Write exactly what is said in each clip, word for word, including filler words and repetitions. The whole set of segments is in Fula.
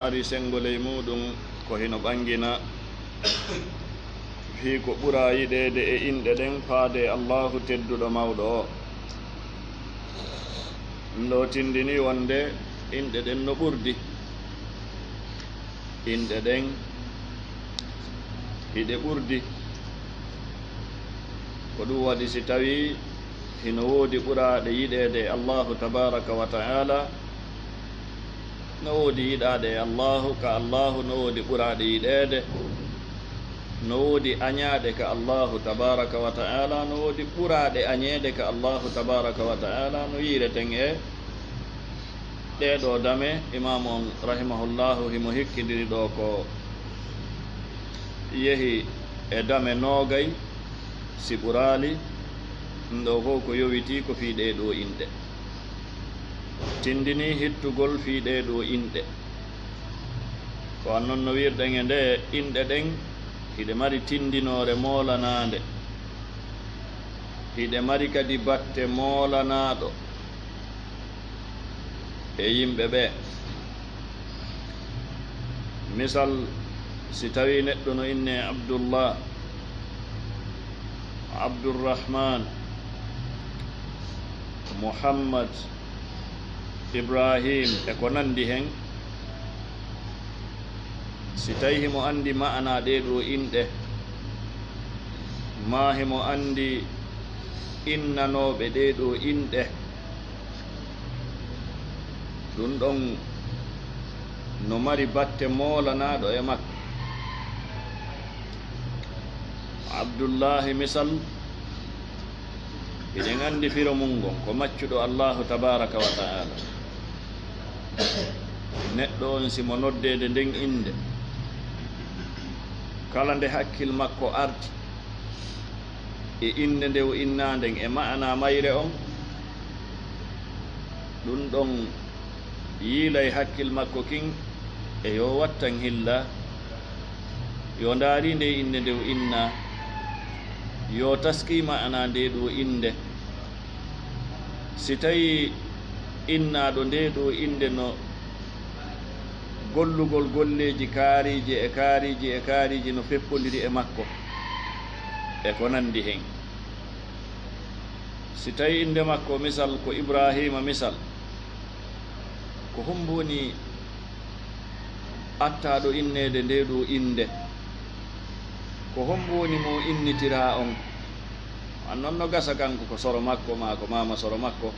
ari senngo ley muuɗum ko hino ɓanngina fii ko ɓura yiɗeede e inɗe ɗen faade Allaahu tedduɗo mawɗo o. Ɗum ɗoo tindini wonde inɗe ɗen no ɓurdi. Inɗe ɗen hiɗe ɓurdi. Ko ɗum waɗi si tawii hino woodi ɓuraaɗe yiɗeede e Allaahu tabaaraka wa ta'aala, no woodi yiɗaaɗe e Allaahu, ka Allaahu no woodi ɓuraaɗe yiɗeede, no woodi añaaɗe ka Allaahu tabaaraka wa ta'aala, no woodi ɓuraaɗe añeede ka Allaahu tabaaraka wa ta'aala, no yiireten e ɗee ɗoo dame. Imaamu on, rahimahullahu, himo hikkindiri ɗoo ko yehi e dame noogay, si ɓuraali, ɗum ɗoo fof ko yowitii ko fii ɗee ɗoo inɗe. Tindinii hittugol fii ɗee ɗoo inɗe. Ko an non no wiirɗen e ndee, inɗe ɗen hiɗe mari tindinoore moolanaande. Hiɗe mari kadi batte moolanaaɗo e yimɓe ɓee. Misal, si tawii neɗɗo no innee Abdullah, Abdurrahman, Muhammad, Ibrahim e ko nanndi hen, si tawii himo anndi ma'anaa ɗee ɗoo inɗe, maa himo anndi innanooɓe ɗee ɗoo inɗe, ɗum ɗon no mari batte moolanaaɗo e makko. Abdullaahi, misal, hiɗen anndi firo mun ngon, ko maccuɗo Allaahu tabaaraka wa ta'aala. Neɗɗo on, si mo noddeede nden innde, kala nde hakkil makko arti e innde nde o innaa nden e ma'anaa mayre on, ɗum ɗon yiilay hakkil makko kin e yo wattan hilla, yo ndaari nde innde nde o innaa, yo taski ma'anaa nde ɗoo innde. Si tawii innaaɗo nde ɗoo innde no gollugol golleeji kaariiji e kaariiji e kaariiji no feppondiri e makko, e ko nanndi hen. Si tawii innde makko, misal, ko Ibraahiima, misal, ko hombo woni attaaɗo inneede nde ɗoo innde? Ko hombo woni mo innitiraa on? An non no gasa kanko ko soro makko maa ko maama soro makko.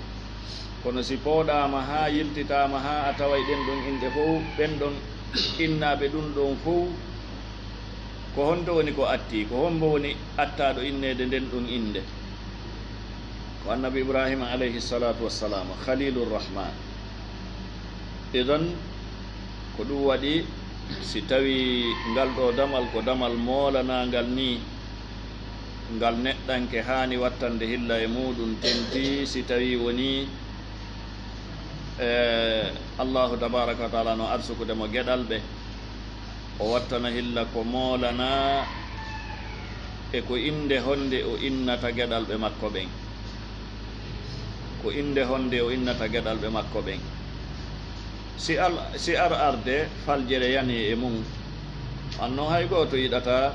Kono si pooɗaama haa yiltitaama haa a taway ɗen ɗon inɗe fow, ɓen ɗon innaaɓe ɗum ɗon fow, ko honto woni ko attii? Ko hombo woni attaaɗo inneede nden ɗon innde? Ko Annabi Ibraahiima alayhi salaatu wassalaam, Khaliilur Rahmaan. Idan, ko ɗum waɗi, si tawii ngal ɗoo damal ko damal moolanaangal nii, ngal neɗɗanke haani wattande hilla e muuɗum, tentii si tawii wonii, e, Allaahu tabaaraka wa ta'aala no arsukude mo geɗalɓe, o wattana hilla ko moolanaa e ko innde honde o innata geɗalɓe makko ɓen. Ko innde honde o innata geɗalɓe makko ɓen. Si al-, si ar arde faljere yani e mum, an non hay gooto yiɗataa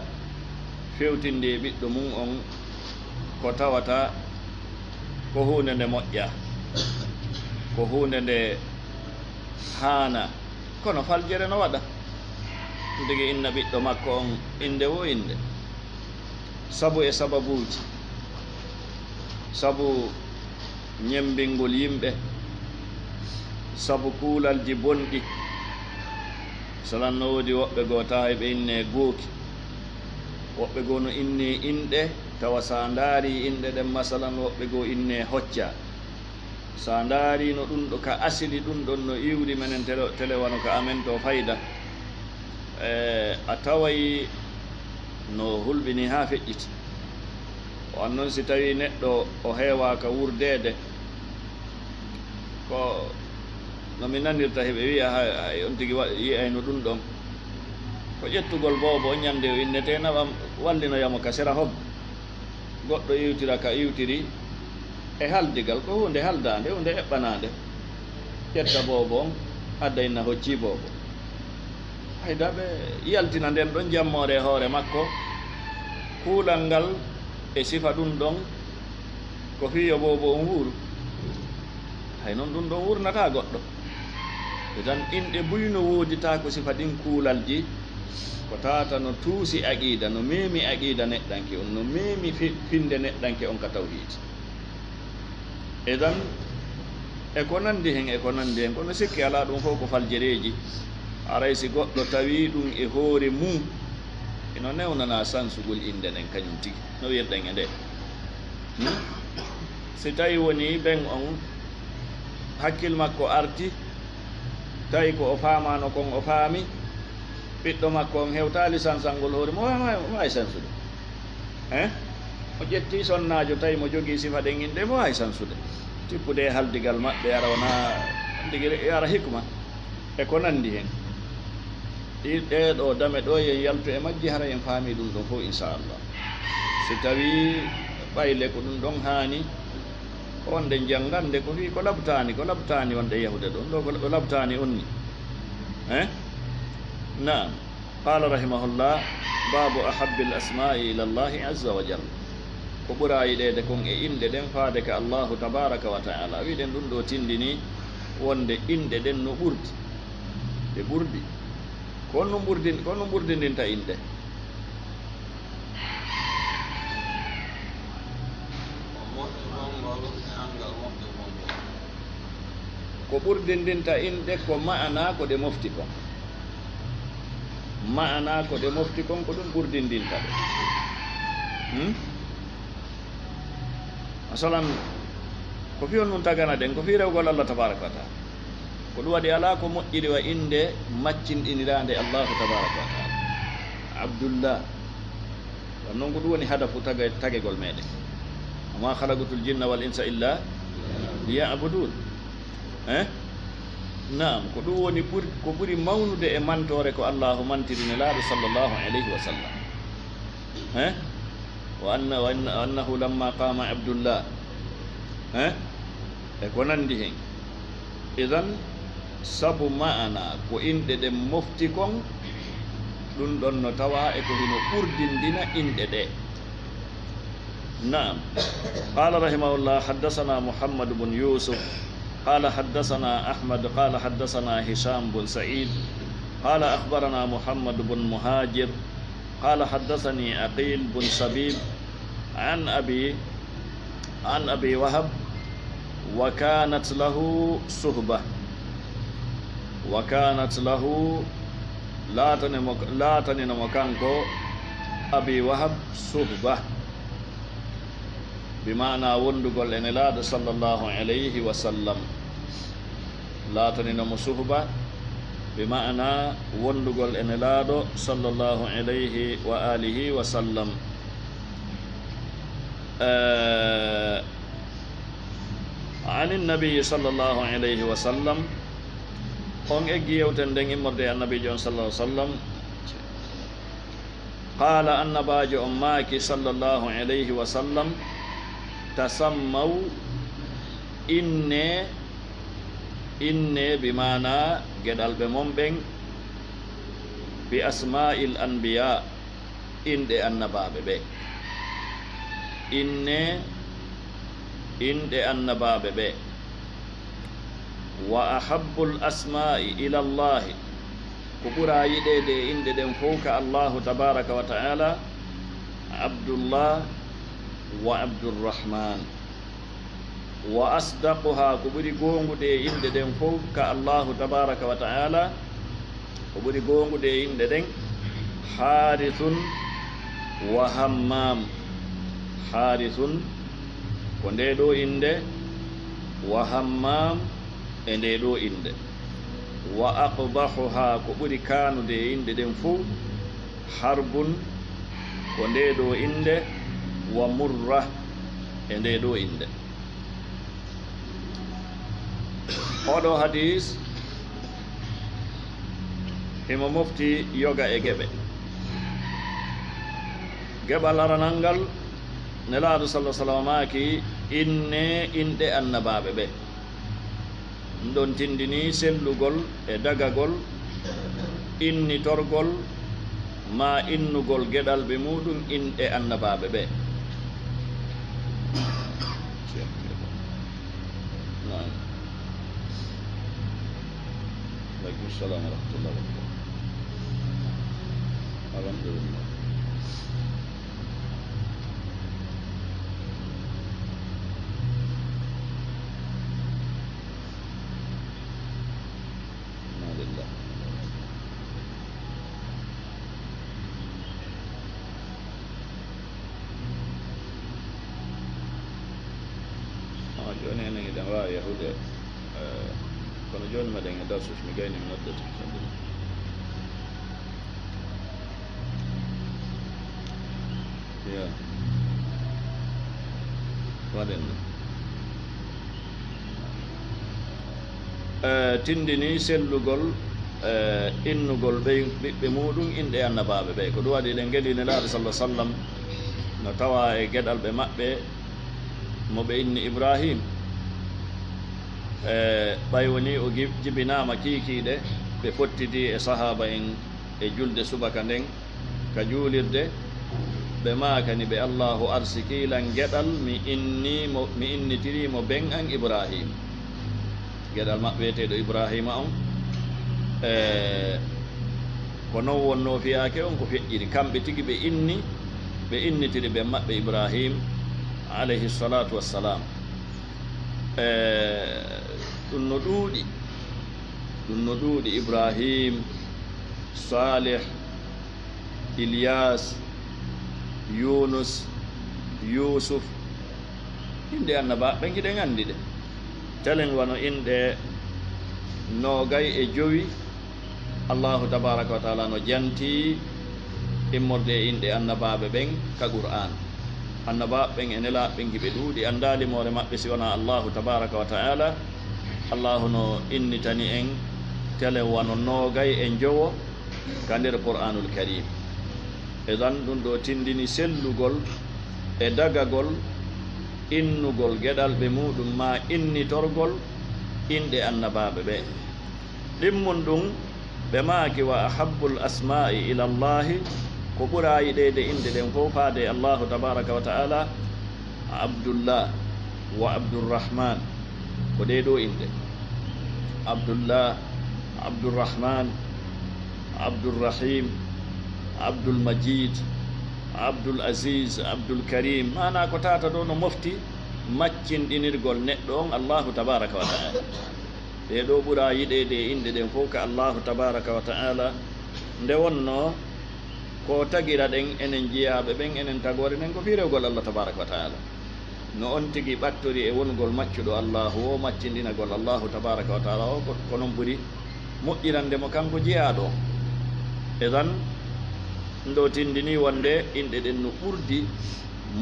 fewtinde e ɓiɗɗo mum on ko tawata ko huunde nde moƴƴaa, ko huunde nde haanaa. Kono faljere no waɗa. Tigi inna ɓiɗɗo makko on innde wo innde. Sabu e sababuuji. Sabu ñemmbingol yimɓe. Sabu kuulalji bonɗi. Masalan, no woodi woɓɓe goo tahay ɓe innee gooki. Woɓɓe goo no innee inɗe, tawa si a ndaarii inɗe ɗen, masalan, woɓɓe goo innee hocca. Si a ndaarii no ɗum ɗo ka asili ɗum ɗon no iwri menen tele, tele wano ka amen to fayda, e, a taway no hulɓini haa feƴƴiti. O an non si tawii neɗɗo o heewaaka wurdeede, ko no mi nanirta heɓe wi'a hay, hay on tigi wa-, yi'ayno ɗum ɗon. Ko ƴettugol boobo on ñande o innetee nawa wallinoyamo ka sera hoggo. Goɗɗo iwtira ka iwtiri e haldigal, ko huunde haldaande, huunde eɓɓanaande. Ƴetta boobo on, adda inna hoccii boobo. Ɓe yaltina nden ɗon jammoore e hoore makko, kuulal ngal e sifa ɗum ɗon, ko fii yo boobo on wuuru. Hay non ɗum ɗon wurnataa goɗɗo. Idan inɗe buy no wooditaako sifa ɗin kuulalji, ko tata no tuusi aqiida, no meemi aqiida neɗɗanke on, no meemi fi-, finde neɗɗanke on ka tawhiid. Idan, e ko nandi hen, e ko nandi hen, kono sikki alaa ɗum fof ko faljereeji. Haray si goɗɗo tawi ɗum e hoore mum, ino newnana sansugol innde nden kañum tigi, no wirɗen e nde. Hmm? Si tawi woni ɓen on hakkil makko arti, tawi ko o faamaano kon o faami, ɓiɗɗo makko on hewtaali sansangol hoore mum, o waawa, o waawi sansude. Hein? O ƴetti sonnaajo, tawi mo jogii sifa ɗen innde, mo waawi sansude. Tippude e haldigal maɓɓe, ara wona, tigi ara hikma. E ko nandi hen. Ɗi, ɗee ɗoo dame ɗoo, yen yaltu e majji, hara en faami ɗum ɗon fof, inchallah. Si tawi ɓayle ko ɗum ɗon haani, ko wonde janngande ko fii ko labtaani, ko labtaani wonde yahude ɗon, ɗo ko, ko labtaani on ni. Hein? Naam. Qaala rahimahullah, baabu ahabbil asmaa'i ila Allahi azza wa jalla. Ko ɓuraa yiɗeede kon e inɗe ɗen faade ka Allahu tabaaraka wa ta'ala. Wiɗen ɗum ɗoo tindini wonde inɗe ɗen no ɓurdi. Ɗe ɓurdi. Ko honɗum ɓurdin-, ko honɗum ɓurdindinta inɗe? Ko ɓurdindinta inɗe ko ma'ana ko ɗe mofti kon. Ma'ana ko ɗe mofti kon, ko ɗum ɓurdindinta ɗe. Hmm? Masalan, ko fii honɗum tagana ɗen, ko fii rewgol Allah tabaaraka wa ta'ala. Ko ɗum waɗi alaa ko moƴƴiri wa innde maccinɗiniraande Allahu tabaaraka wa ta'ala. Abdullah. Ɗum non ko ɗum woni hadafu taga-, tagegol meɗen. Wa ma khalaqtul jinna wal insa illa liya'budun. Eh? Naam, ko ɗum woni ɓuri, ko ɓuri mawnude e mantoore ko Allahu mantiri Nelaaɗo sallallahu alayhi wa sallam. Eh? Wa anna, wa anna, annahu lamma qama Abdullah. Eh? E ko nandi hen. Idan, sabu ma'ana ko inɗe ɗen mofti kon, ɗum ɗon no tawa e ko hino ɓurdindina inɗe ɗe. Naam. Qala rahimahullah, haddathana Muhammad bun Yusuf, qala haddathana Ahmad, qala haddathana Hisham bun Sa'id, qala akhbarana Muhammad bun Muhajir, qala haddathani Aqil bun Shabib, an abi, an Abi Wahab, wa kanat lahu suhba. Wa kanat lahu, laatani mo, laatanino mo kanko Abi Wahab suhba. Bi maana wondugol e Nelaaɗo sallallahu alayhi wa sallam. Laatanino mo suhba, bi maana wondugol e Nelaaɗo sallallahu alayhi wa alihi wa sallam. Eh, anin Nabi sallallahu alayhi wa sallam, on eggi yewten nden immorde e Annabiijo on sallallahu alayhi wa sallam. Qaala, Annabaajo on maaki, sallallahu alayhi wa sallam, tasammaw, inne, inne, bi maana geɗalɓe mon ɓen, bi asmaa'il anbiyaa, inɗe annabaaɓe ɓe. Inne, inɗe annabaaɓe ɓe. Wa ahabbul asmaa'i ila Allaahi, ko ɓuraa yiɗeede e inɗe ɗen fow ka Allaahu tabaaraka wa ta'aala, Abdullah wa Abdurrahman. Wa asdaquhaa, ko ɓuri goongude e inɗe ɗen fow ka Allaahu tabaaraka wa ta'aala, ko ɓuri goongude e inɗe ɗen, Haarisun wa Hammaam. Haarisun ko ndee ɗoo innde, wa Hammaam e ndee ɗoo innde. Wa aqbahuhaa, ko ɓuri kaanude e inɗe ɗen fow, Harbun ko ndee ɗoo innde, wa Murra e ndee ɗoo innde. Oɗo hadiis himo mofti yoga e geɓe. Geɓal aranal ngal, Nelaaɗo sallallahu alaihi wasallam maaki, inne inɗe annabaaɓe ɓe. Ɗum ɗon tindini sellugol e dagagol Innitorgol maa innugol geɗalɓe muuɗum inɗe annabaaɓe ɓee. Naam. Aleykum salaam wa rahmatullahi wa barakatuh. Alhamdulillah. Inna lillahi. Ah, jooni enen eɗen waawi yahude, eh, kono jooni meɗen e darsus, mi gayni mi noddete. Yo. Waɗen ɗum. Eh, tindini sellugol, eh, innugol ɓey, ɓiɓɓe muuɗum inɗe annabaaɓe ɓe. Ko ɗum waɗi eɗen ngelii Nelaaɗo sallallahu alaihi wasallam no tawa e geɗalɓe maɓɓe mo ɓe inni Ibrahim. Eh, ɓay woni o gi-, jibinaama kiikiiɗe, ɓe pottidi e sahaaba en e julde subaka nden. Ka juulirde, ɓe maakani ɓe, "Allaahu arsikii lan geɗal, mi innii mo, mi innitirii mo ben an Ibrahim." Geɗal maɓɓe wi'eteeɗo Ibrahima on, e, ko non wonnoo fiyaake on ko feƴƴiri. Kamɓe tigi ɓe inni, ɓe innitiri ben maɓɓe Ibrahim, alayhi salatu wassalam. E, ɗum no ɗuuɗi, ɗum no ɗuuɗi, Ibrahim, Salih, Ilyas, Yunus, Yusuf, inɗe annabaaɓe ɓen hiɗen anndi ɗe. Telen wano inɗe noogay e jowi, Allahu tabaraka wa taala no janti immorde e inɗe annabaaɓe ɓen ka Qur'an. Annabaaɓe ɓen e nelaaɓe ɓen hiɓe ɗuuɗi, anndaali moore maɓɓe si wonaa Allahu tabaraka wa taala. Allahu no innitani en telen wano noogay e njowo ka nder Qur'anul Karim. Idan ɗum ɗo tindini sellugol e dagagol innugol geɗalɓe muuɗum maa innitorgol inɗe annabaaɓe ɓe. Ɗimmun ɗum ɓe maaki, "Wa ahabbul asma'i ila Allahi," ko ɓura yiɗeede inɗe ɗen fof faade e Allahu tabaraka wa ta'ala, Abdullah wa Abdurrahman, ko ɗee ɗoo inɗe. Abdullah, Abdurrahman, Abdurrahim, Abdul Majid, Abdul Aziz, Abdul Karim, maanaa ko tata ɗoo no mofti maccinɗinirgol neɗɗo on Allahu tabaraka wa ta'ala. Ɗee ɗoo ɓura yiɗeede e inɗe ɗen fof ka Allahu tabaraka wa ta'ala. Nde wonnoo ko tagira ɗen enen jiyaaɓe ɓen, enen tagoore nden ko fii rewgol Allah tabaraka wa ta'ala. No on tigi ɓattori e wongol maccuɗo Allahu o, maccinɗinagol Allahu tabaraka wa ta'ala o, ko, ko non ɓuri moƴƴirande mo kanko jiyaaɗo on. Idan, ɗum ɗo tindini wonde inɗe ɗen no ɓurdi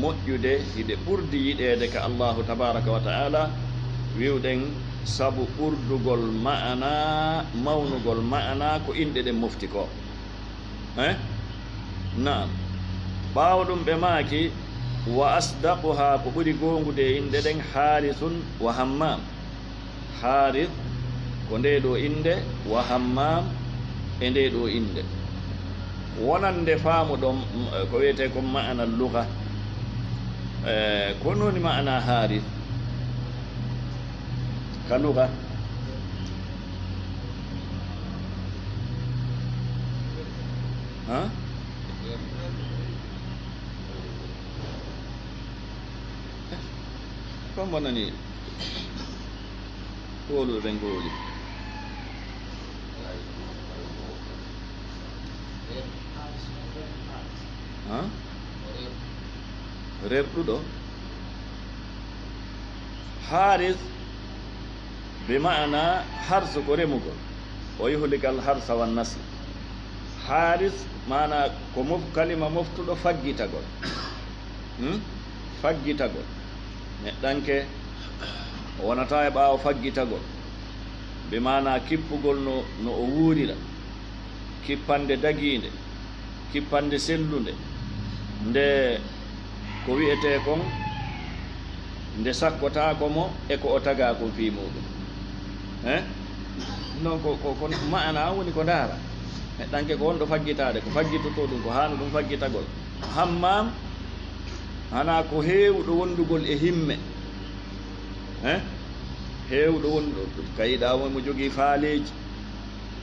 moƴƴude, hiɗe ɓurdi yiɗeede ka Allahu tabaraka wa ta'ala, wi'uɗen sabu ɓurdugol ma'ana, mawnugol ma'ana ko inɗe ɗen mofti ko. Eh? Naam. Ɓaawo ɗum ɓe maaki, "Wa asdaquha," ko ɓuri goongude e inɗe ɗen, "Haarisun wa Hammam." Haaris ko ndee ɗoo innde, wa Hammaam e ndee ɗoo innde. Wonande faamu ɗon, mm, ko wiyetee kon ma'ana lugha, eh, ko non woni ma'ana Haaris ka lugha? Ha? Ko mo nani? Kooluɗo ɓen ko woni? Ha? Rerɗuɗo? Haaris, bi ma'ana harsu ko remugol. O yuhlikal harsa wan nasl. Haaris, maana ko mof-, kalima moftuɗo faggitagol. Hmm? Faggitagol. Neɗɗanke o wonata e ɓaawo faggitagol. Bi maana kippugol no, no o wuurira. Kippande dagiinde. Kippande sellunde, nde ko wi'etee kon, nde sakkotaako mo e ko o tagaa kon fii muuɗum. Eh? Non ko, ko, ko ma'ana on woni ko ndaara. Neɗɗanke ko wonɗo faggitaade, ko faggitotoo ɗum, ko haanu ɗum faggitagol. Hammaam, hanaa ko heewɗo wondugol e himme. Eh? Heewɗo wonɗo, ka yiɗaa mo, mo jogii faaleeji.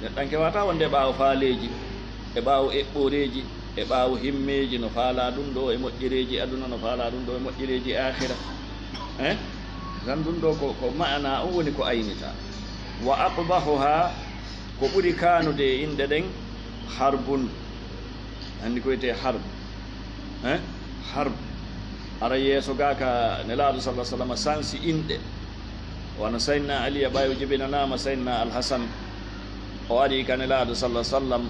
Neɗɗanke waawataa wonde e ɓaawo faaleeji, e ɓaawo eɓɓooreeji, e ɓaawo himmeeji, no faalaa ɗum ɗo e moƴƴereeji aduna, no faalaa ɗum ɗo e moƴƴereeji aakhira. Eh? Tan ɗum ɗo ko, ko maanaa on woni ko aynitaa. Wa aqbahuhaa, ko ɓuri kaanude e inɗe ɗen, harbun. Anndi ko wiyetee harb? Eh? Harb. Ara yeeso gaa ka Nelaaɗo sallallahu alaihi wasallam sansi inɗe. Wano Sayyidina Ali, ɓay o jibinanaama Sayyidina Al Hasan. O ari ka Nelaaɗo sallallahu alaihi wasallam.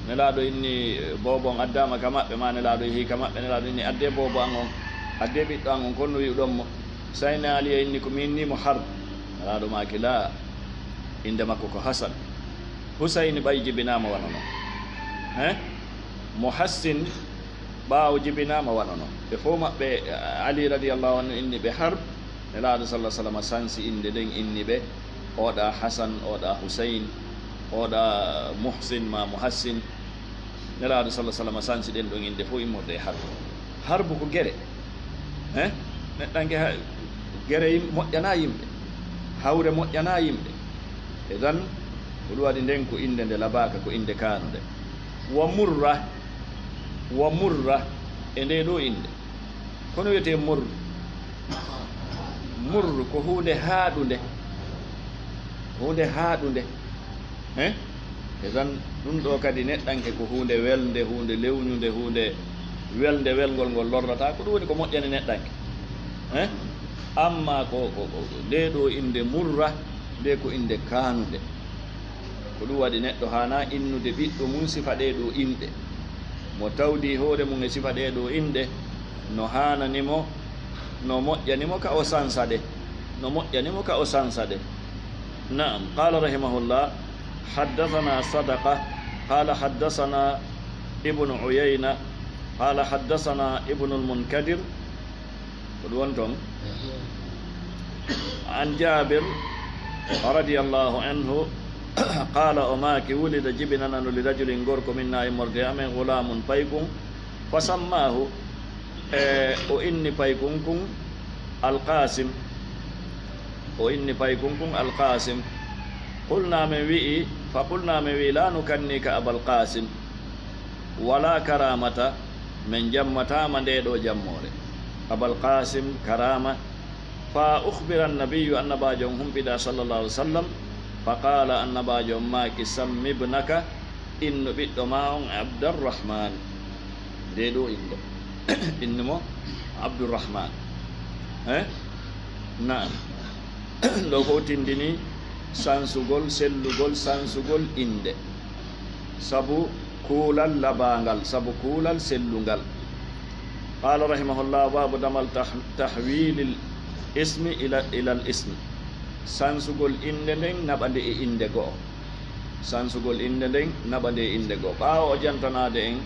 Nelaaɗo inni, "Boobo on addaama ka maɓɓe," ma Nelaaɗo yehi ka maɓɓe. Nelaaɗo inni, "Addee boobo an on, addee ɓiɗɗo an on, ko honno wi'uɗon mo?" Sayyidina Ali inni, "Ko mi inni mo Harb." Nelaaɗo maaki, "Laa, innde makko ko Hasan." Husayni ɓay jibinaama wano non. Hein? Muhassin ɓaawo jibinaama wano non. Ɓe fof maɓɓe, Ali radiyallahu anhu inni ɓe Harb. Nelaaɗo sallallahu alaihi wasallam sansi innde nden, inni ɓe, "Oɗa Hasan, oɗa Husayn, oɗa Muhsin ma Muhassin." Nelaaɗo sallallahu alaihi wasallam sansi ɗen ɗon innde fof immorde e Harb. Harb ko gere. Eh? Neɗɗanke ha-, gere yim-, moƴƴanaa yimɓe. Hawre moƴƴanaa yimɓe. E tan, ko ɗum waɗi nden ko innde nde labaaka, ko innde kaanunde. Wa murra, wa murra, e nde ɗo innde. Kono wiyetee murr. Murr ko huunde haaɗunde. Huunde haaɗunde. Eh? E tan, ɗum ɗo kadi neɗɗanke ko huunde welnde, huunde lewñunde, huunde welnde, welngol ngol lorrataa. Ko ɗum woni ko moƴƴani neɗɗanke. Eh? Amma ko, ko, ko, ko nde ɗo innde murra, nde ko innde kaanunde. Ko ɗum waɗi neɗɗo haanaa innude ɓiɗɗo mum sifa ɗee ɗo inɗe. Mo tawdi hoore mum e sifa ɗee ɗo inɗe, no haanani mo, no moƴƴani mo ka o sansa ɗe. No moƴƴani mo ka o sansa ɗe. Naam, qaala rahimahullah, haddathana Sadaqa, qaala haddathana Ibnu Uyayna, qaala haddathana Ibnul Munkadir, ko ɗum woni toon. An Jaabir radiyallahu anhu, qaala, o maaki, wulida, jibinanano, li rajulin, gorko, minna, immorde e amen, gulaamun, paykun, fa sammaahu, e o inni paykun kun Alqaasim. O inni paykun kun Alqaasim. Qulnaa, men wi'i, fa qulnaa, men wi'i, laa nukannika Abal Qaasim. Walaa karaamata, men jammataa ma ndee ɗoo jammoore. Abal Qaasim, karaama. Fa ukhbira annabiyyu, annabaajo on humpidaa, sallallahu alaihi wasallam. Fa qaala, annabaajo on maaki, sammi ibnaka, innu ɓiɗɗo maa on Abdarrahman. Ndee ɗoo innde. Innu mo Abdurrahman. Eh? Naam. Ɗo fof tindini sansugol, sellugol, sansugol innde. Sabu kuulal labaangal, sabu kuulal sellungal. Qaala rahimahullah, baabu damal tah-, tahwiilil ismi ila, ilal ismi. Sansugol innde nden, naɓa nde e innde go'o. Sansugol innde nden, naɓa nde e innde go'o. Ɓaawo o jantanaade en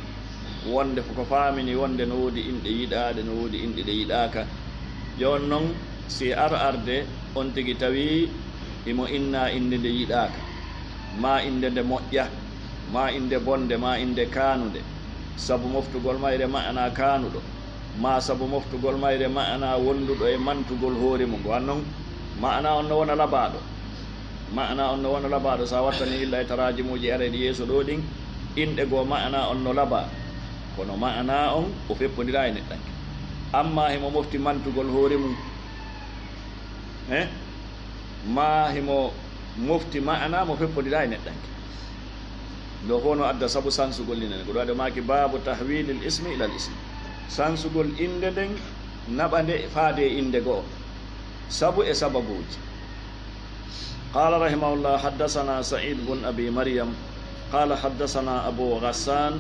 wonde ko faamini wonde no woodi inɗe yiɗaaɗe, no woodi inɗe ɗe yiɗaaka. Jooni non, si ar arde on tigi tawi imo inna innde nde yiɗaaka, maa innde nde moƴƴa, maa innde bonde, maa innde kaanunde, sabu moftugol mayre ma'ana kaanuɗo, maa sabu moftugol mayre ma'ana wonduɗo e mantugol hoore mum. Ko an non, ma'ana on no wona labaaɗo. Ma'ana on no wona labaaɗo, so a wattani illa e taraajimuuji arayɗi yeeso ɗoo ɗin, inɗe goo ma'ana on no labaa. Kono ma'ana on o feppondiraa e neɗɗanke. Amma himo mofti mantugol hoore mum. Eh? Maa himo mofti ma'ana mo feppondiraa e neɗɗanke. Ɗo fof no adda sabu sansugol innde nden. Ko ɗum waɗi o maaki baabu tahwiilil ismi ilal ismi. Sansugol innde nden, naɓa nde faade e innde go'o. Sabu e sababuuji. Qaala rahimahullah, haddasanaa Sa'iid bun Abii Maryam, qaala haddasanaa Abuu Ghassaan,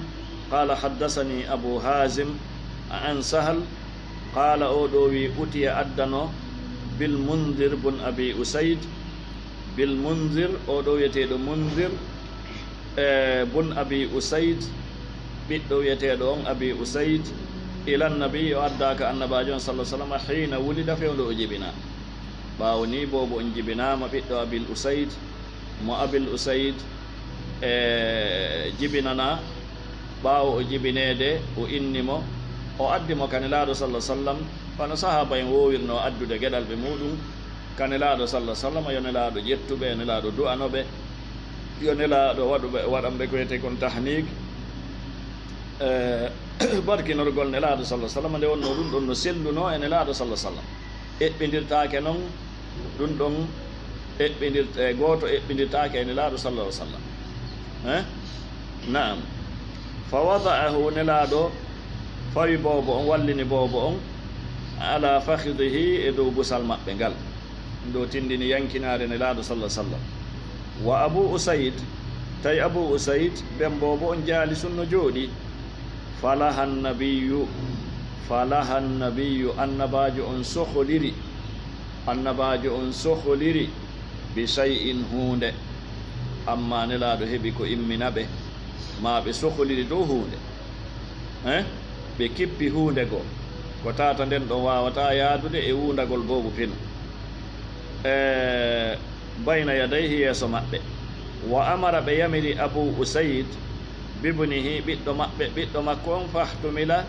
qaala haddasanii Abuu Haazim, an Sahal, qaala, oo ɗoo wi'i, utiya, addano, bil Munzir bun Abii Usayd, bil Munzir, oo ɗoo wi'eteeɗo Munzir, e bun Abii Usayd, ɓiɗɗo wi'eteeɗo on Abii Usayd, ilan Nabii, o addaa ka Annabaajo on, sallallahu alaihi wasallam, hiina wulida, fewndo o jibinaa. Ɓaawo nii boobo on jibinaama, ɓiɗɗo Abil Usayd, mo Abil Usayd e jibinana, ɓaawo o jibineede, o inni mo, o addi mo ka Nelaaɗo salla sallam, wano sahaaba en woowirno addude geɗalɓe muuɗum ka Nelaaɗo salla sallam, yo Nelaaɗo ƴettu ɓe, yo Nelaaɗo du'ano ɓe, yo Nelaaɗo waɗu ɓe, waɗan ɓe ko wiyetee kon tahniik. E, barkinorgol Nelaaɗo salla sallam, nde wonnoo ɗum ɗon no sellunoo e Nelaaɗo salla sallam. Eɓɓindirtaake non, ɗum ɗon eɓɓindir-, e gooto eɓɓindirtaake e Nelaaɗo sallallahu alaihi wasallam. Eh? Naam. Fa wada'ahu, Nelaaɗo fawi boobo on, wallini boobo on, ala fakhidihi, e dow busal maɓɓe ngal. Ɗum ɗo tindini yankinaare Nelaaɗo sallallahu alaihi wasallam. Wa Abu Usaid, tawi Abu Usaid, ben boobo on jaalisun no jooɗii. Falaha nabiyyu, falaha nabiyyu, Annabaajo on soholiri, Annabaajo on soholiri bi shay'in, huunde. Amma Nelaaɗo heɓi ko immina ɓe, maa ɓe soholiri dow huunde. Eh? Ɓe kippi huunde goo. Ko tawata nden ɗon waawataa yaadude e wuundagol boobo pino. E, bayna yadayhi, yeeso maɓɓe. Wa amara, ɓe yamiri Abu Usaid, bibnihi, ɓiɗɗo maɓɓe, ɓiɗɗo makko on, fahtumila,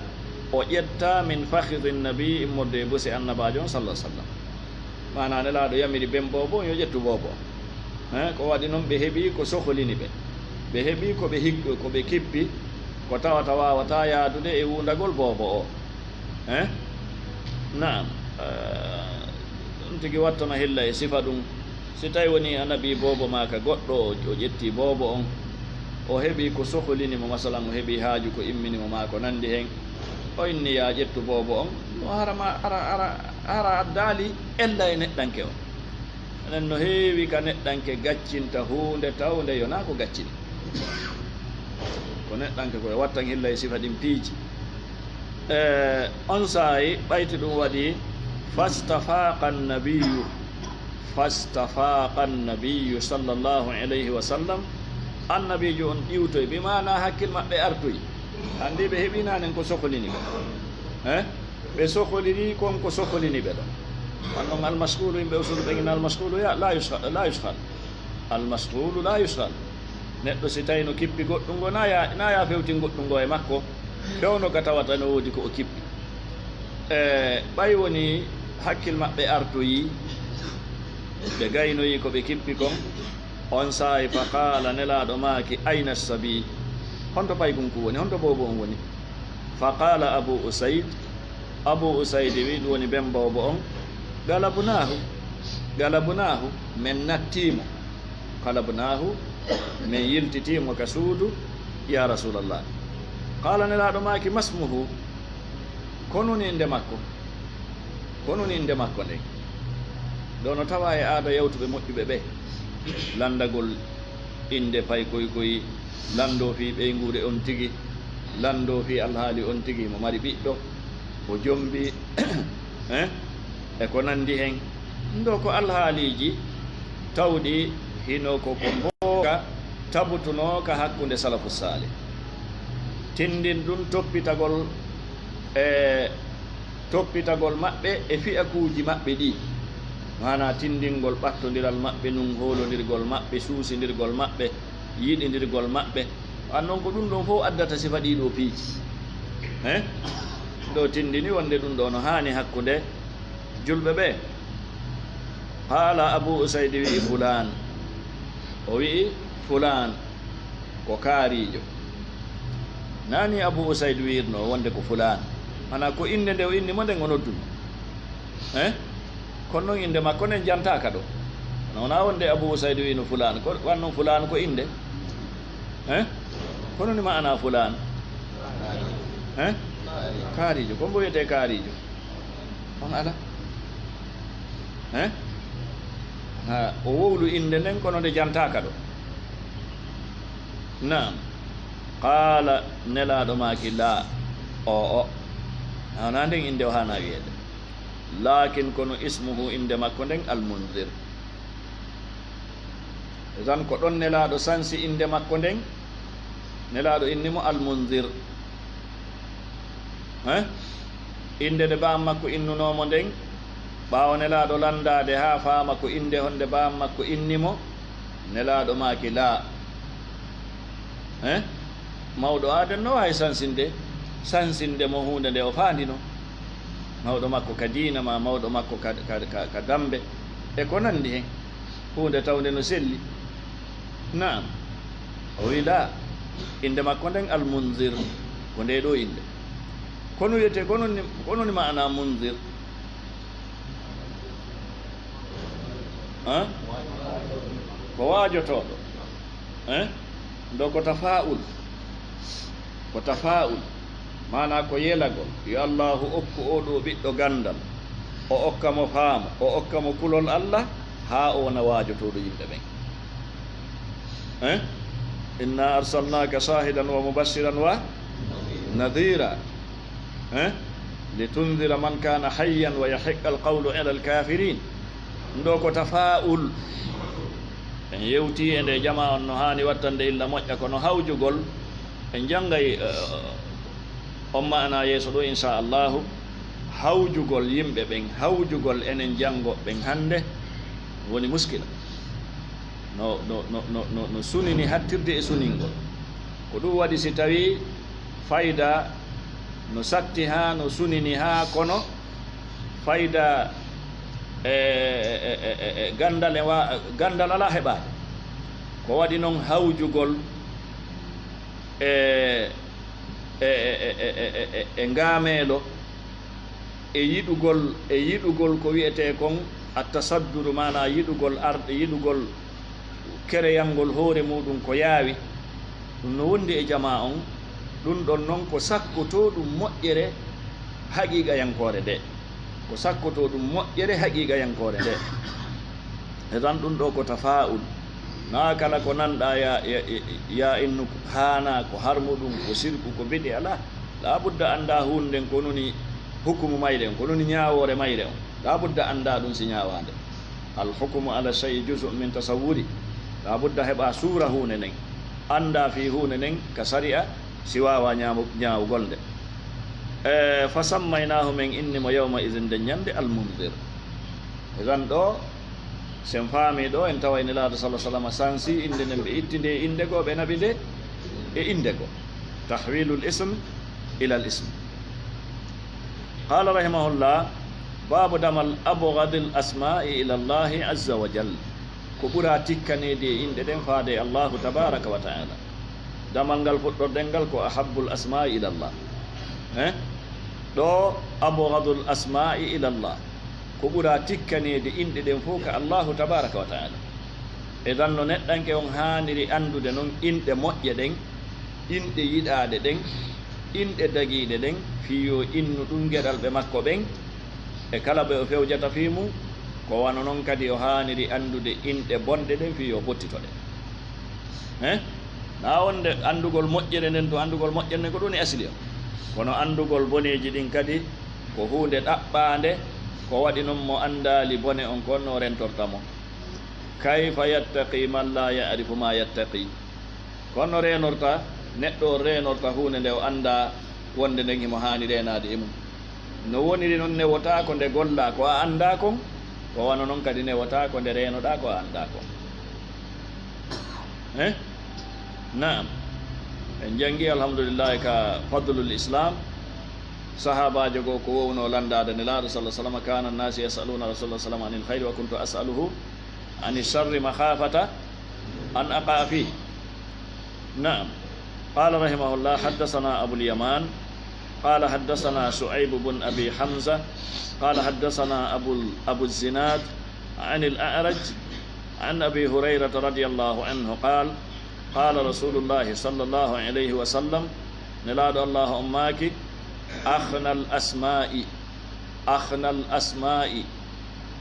o ƴetta min fakhidhi nabi, immorde e busi Annabaajo on, sallallahu alaihi wasallam. Maanaa Nelaaɗo yamiri ben boobo on yo ƴettu boobo on. Eh, ko waɗi non ɓe heɓi ko soholini ɓe. Ɓe heɓi ko ɓe hik-, ko ɓe kippi, ko tawata waawataa yaadude e wuundagol boobo o. Eh? Naam. Eh, ɗum tigi wattono hilla e sifa ɗum. Si tawi woni a naɓii boobo maa ka goɗɗo, o, o ƴetti boobo on, o heɓi ko soholini mo, masalan, o heɓi haaju ko immini mo maa ko nandi hen, o inni, "Yaa ƴettu boobo on," no hara ma, hara, hara, hara addaali ella e neɗɗanke on. Enen no heewi ka neɗɗanke gaccinta huunde tawnde yonaa ko gaccini. Ko neɗɗanke ko e wattan hilla e sifa ɗin piiji. E, on saa'i ɓayti ɗum waɗi, fastafaqa annabiyyu, fastafaqa annabiyyu sallallahu alayhi wa sallam, annabiijo on ɗiwtoy, bi maana hakkil maɓɓe artoy. Anndi ɓe heɓi naanen ko sokolini ɓe. Eh? Ɓe sokolini kon ko sokolini ɓe ɗon. Wan non almas'ulu, yimɓe usulu ɓe ngina almas'ulu ya, la yusha-, la yushal. Almas'ulu la yushal. Neɗɗo si tawi no kippi goɗɗum ngo, na ya, na ya fewtin goɗɗum ngo e makko, fewno ka tawata no woodi ko o kippi. E, ɓay woni hakkil maɓɓe artoyi, ɓe gaynoyi ko ɓe kippi kon, on saa'i fa qaala, Nelaaɗo maaki, "Ayna sabi?" Honto paygunku woni? Honto boobo on woni? Fa qaala Abu Usaid, Abu Usaid wi, ɗum woni ben boobo on, "Galabnaahu, galabnaahu, men nattii mo." Galabnaahu, men yiltitii mo ka suudu, ya Rasulallah. Qaala, Nelaaɗo maaki, "Masmuhu?" Ko nun innde makko? Ko nun innde makko nden? Ɗo no tawa e aada yawtuɓe moƴƴuɓe ɓe, lanndagol innde paykoy koy, lanndoo fii ɓeynguure on tigi, lanndoo fii alhaali on tigi, mo mari ɓiɗɗo, o jombi, eh, e ko nanndi hen. Ɗum ɗo ko alhaaliiji tawɗi hino ko, ko mbooka tabutunoo ka hakkunde salafu saalih. Tinndin ɗum toppitagol e toppitagol maɓɓe e fi'akuuji maɓɓe ɗi, maanaa tinndingol ɓattondiral maɓɓe, nun hoolondirgol maɓɓe, suusindirgol maɓɓe, yiɗindirgol maɓɓe. An non ko ɗum ɗon fof addata sifa ɗii ɗoo piiji. He? Ɗo tinndini wonde ɗum ɗoo no haani hakkunde julɓe ɓe. Qaala Abu Usayd wi'i, "Fulaan." O wi'i, "Fulaan." Ko kaariijo. Naa ni Abu Usayd wi'irno wonde ko fulaan. Maanaa ko innde nde o inni mo nden o nodduno. Eh? Kono non innde makko nden jantaaka ɗo. Kono wonaa wonde Abu Usayd wi'ino fulaan. Ko, wan non fulaan ko innde. Eh? Kono ni maanaa fulaan. Eh? Kaariijo. Ko mbo wiyetee kaariijo? On ala. Eh? Ha, o wowlu innde nden, kono nde jantaaka ɗo. Naam. Qaala, Nelaaɗo maaki, "Laa, o, o. Wonaa nden innde o haanaa wi'eede. Laakin, kono ismuhu, innde makko nden, Al-Munzir." Tan ko ɗon Nelaaɗo sansi innde makko nden. Nelaaɗo inni mo Al-Munzir. Eh? Innde nde baam makko innunoo mo nden, ɓaawo Nelaaɗo lanndaade haa faama ko innde honde baam makko inni mo, Nelaaɗo maaki, "Laa." Hein? Mawɗo aaden no waawi sansinde, sansinde mo huunde nde o faandino. Mawɗo makko ka diina, ma mawɗo makko ka, ka, ka, ka dammbe, e ko nanndi hen. Huunde tawnde no selli. Naam. O wi laa. Innde makko nden Al-Munzir. Ko nde ɗo innde. Kono wiyetee, kono ni, kono ni maana Munzir? Hein? Ko waajotooɗo. Hein? Ndo ko tafaa'ul. Ko tafaa'ul. Maanaa ko yelagol. Yo Allaahu okku oo ɗoo ɓiɗɗo ganndal. O okka mo faamu. O okka mo kulol Alla. Haa o wona waajotooɗo yimɓe ɓen. Hein? Inna arsalnaaka shaahidan wa mubashiran wa nadhiira. Hein? Litunzira man kaana hayyan wa yahiqqa alqawlu ala alkaafiriin. Ndo ko tafaa'ul. En yewtii e nde jamaa on no haani wattande illa moƴƴa, kono hawjugol, en janngay, eh, on maana yeeso ɗo, insha Allahu. Hawjugol yimɓe ɓen, hawjugol enen janngooɓe ɓen hannde woni muskila. No, no, no, no, no, no sunini hattirde e suningol. Ko ɗum waɗi si tawii fayda no satti haa no sunini haa kono fayda e, e, e, e, e ganndal e wa-, ganndal alaa heɓaade. Ko waɗi noon hawjugol e, e, e ngaameelo e yiɗugol, e yiɗugol ko wiyetee kon attasadduru, maanaa yiɗugol arde, yiɗugol kereyangol hoore muuɗum ko yaawi. Ɗum no wondi e jamaa on. Ɗum ɗon noon ko sakkotoo ɗum moƴƴere haqiiqayankoore nde. Ko sakkotoo ɗum moƴƴere haqiiqayankoore nde. E tan ɗum ɗo ko tafaa'ul. Naa kala ko nanɗaa ya, ya, ya innu haanaa, ko harmuɗum, ko sirku, ko bidi alaa. Laa budda anndaa huunde nden ko noni hukumu mayre on, ko noni ñaawoore mayre on. Laa budda anndaa ɗum si ñaawaande. Al hukmu ala shay'i juz'un min tasawwuri. Laa budda heɓaa suura huunde nden. Anndaa fii huunde nden ka sari'a si waawaa ñaamu-, ñaawugol nde. E, fa sammaynaahu, men inni mo yawma idin, nden ñannde, Al Munzir. Idan ɗo, sen faami ɗo, en taway Nelaaɗo sallallaahu alayhi wa sallam sansi innde nden, ɓe itti nde innde goo, ɓe naɓi nde e innde goo. Tahwilul ism ilal ism. Qaala rahimahullah, baabu damal abghadil asmaa'i ila Allahi azza wa jal. Ko ɓura tikkaneede e inɗe ɗen faade e Allahu tabaaraka wa ta'aala. Damal ngal fuɗɗorɗen ngal ko ahabbul asmaa'i ila Allah. Eh? Ɗo abghadul asmaa'i ila Allah. Ko ɓura tikkaneede inɗe ɗen fof ka Allahu tabaaraka wa ta'aala. E dan no neɗɗanke on haaniri anndude non inɗe moƴƴe ɗen, inɗe yiɗaaɗe ɗen, inɗe dagiiɗe ɗen, fii yo innu ɗum geɗalɓe makko ɓen, e kala ɓe o fewjata fii mum, ko wano non kadi o haaniri anndude inɗe bonɗe ɗen fii yo bottito ɗe. He? Naa wonde anndugol moƴƴere nden, to anndugol moƴƴere nden ko ɗum woni asli o. Kono anndugol boneeji ɗin kadi ko huunde ɗaɓɓaande, ko waɗi non mo anndaali bone on ko honno rentorta mo. Kayfa yattaqi man laa ya'rifu maa yattaqi. Ko honno reenorta, neɗɗo on reenorta huunde nde o anndaa wonde nden himo haani reenaade e mum. No woniri non newotaako nde gollaa ko a anndaa kon, ko wano non kadi newotaako nde reenoɗaa ko a anndaa kon. Eh? Naam. En janngi, alhamdulillahi, ka fadlul islam. Sahaabaajo goo ko wowno lanndaade Nelaaɗo sallallaahu alayhi wa sallam, kaana annaasu yas'aluuna rasuulallaahi sallallaahu alayhi wa sallam anil khayri wa kuntu as'aluhu ani sharri makhaafata an aqa'a fii. Naam. Qaala rahimahullah, haddasanaa Abul Yamaan, qaala haddasanaa Shu'ayb bun Abi Hamza, qaala haddasanaa Abul, Abu Zinaad, anil A'raj, an Abi Hurayrata radiyallaahu anhu qaal, qaala rasuulullaahi sallallaahu alayhi wa sallam, Nelaaɗo Allaahu on maaki, aghnal asmaa'i, aghnal asmaa'i,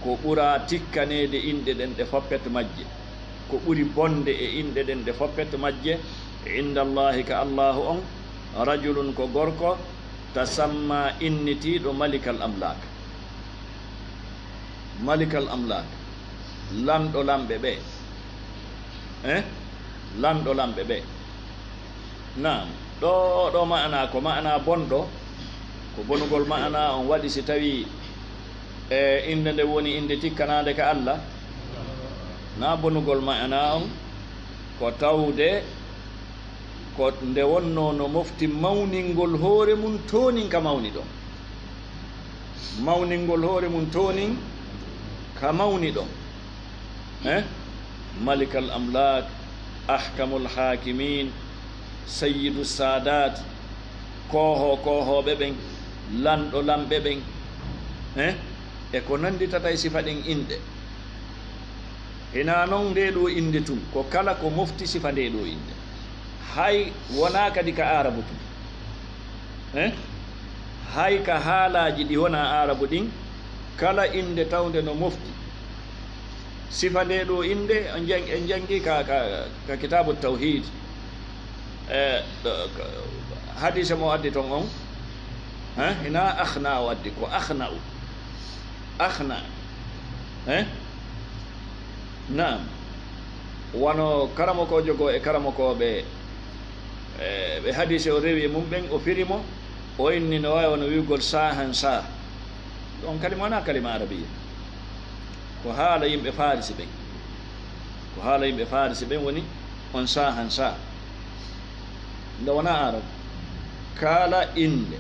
ko ɓura tikkaneede inɗe ɗen ɗe foppet majje, ko ɓuri bonde e inɗe ɗen ɗe foppet majje, indallaahi, ka Allaahu on, rajulun, ko gorko, tasammaa, innitiiɗo, malikal amlaak. Malikal amlaak, lanɗo lamɓe ɓe. Eh? Lanɗo lamɓe ɓe. Naam, ɗo, ɗo maana ko maana bonɗo, ko bonugol maana on waɗi si tawi e innde nde woni innde tikkanaande ka Alla. Naa bonugol maana on ko tawde Ko nde wonnoo no mofti mawningol hoore mum toonin ka mawni ɗon. Mawningol hoore mum toonin ka mawni ɗon. Eh? Malikal amlak, ahkamul hakimin, sayyidu sadat, koohoo koohooɓe ɓen, lanɗo lamɓe ɓen, eh? E ko nannditata e sifa ɗen inɗe. Hinaa non ndee ɗoo innde tun, ko kala ko mofti sifa ndee ɗoo innde. Hay wonaa kadi ka Aarabu tun. Eh? Hay ka haalaaji ɗi wonaa Aarabu ɗin, kala innde tawnde no mofti sifa ndee ɗoo innde, en jang-, en janngii ka, ka, ka Kitaabu Tawhiid. E, ɗo, ka, hadiise mo addi ton on, eh? Hinaa akhna o addi, ko akhna'u. Akhna. Eh? Naam. Wano karamokoojo goo e karamokooɓe, e, ɓe hadiise o rewi e mum ɓen, o firi mo, o inni no waawi wano wi'ugol saahan saah. On kalima wonaa kalima arabiya. Ko haala yimɓe Faarisi ɓen. Ko haala yimɓe Faarisi ɓen woni on saahan saah. Nde wonaa Arab. Kala innde,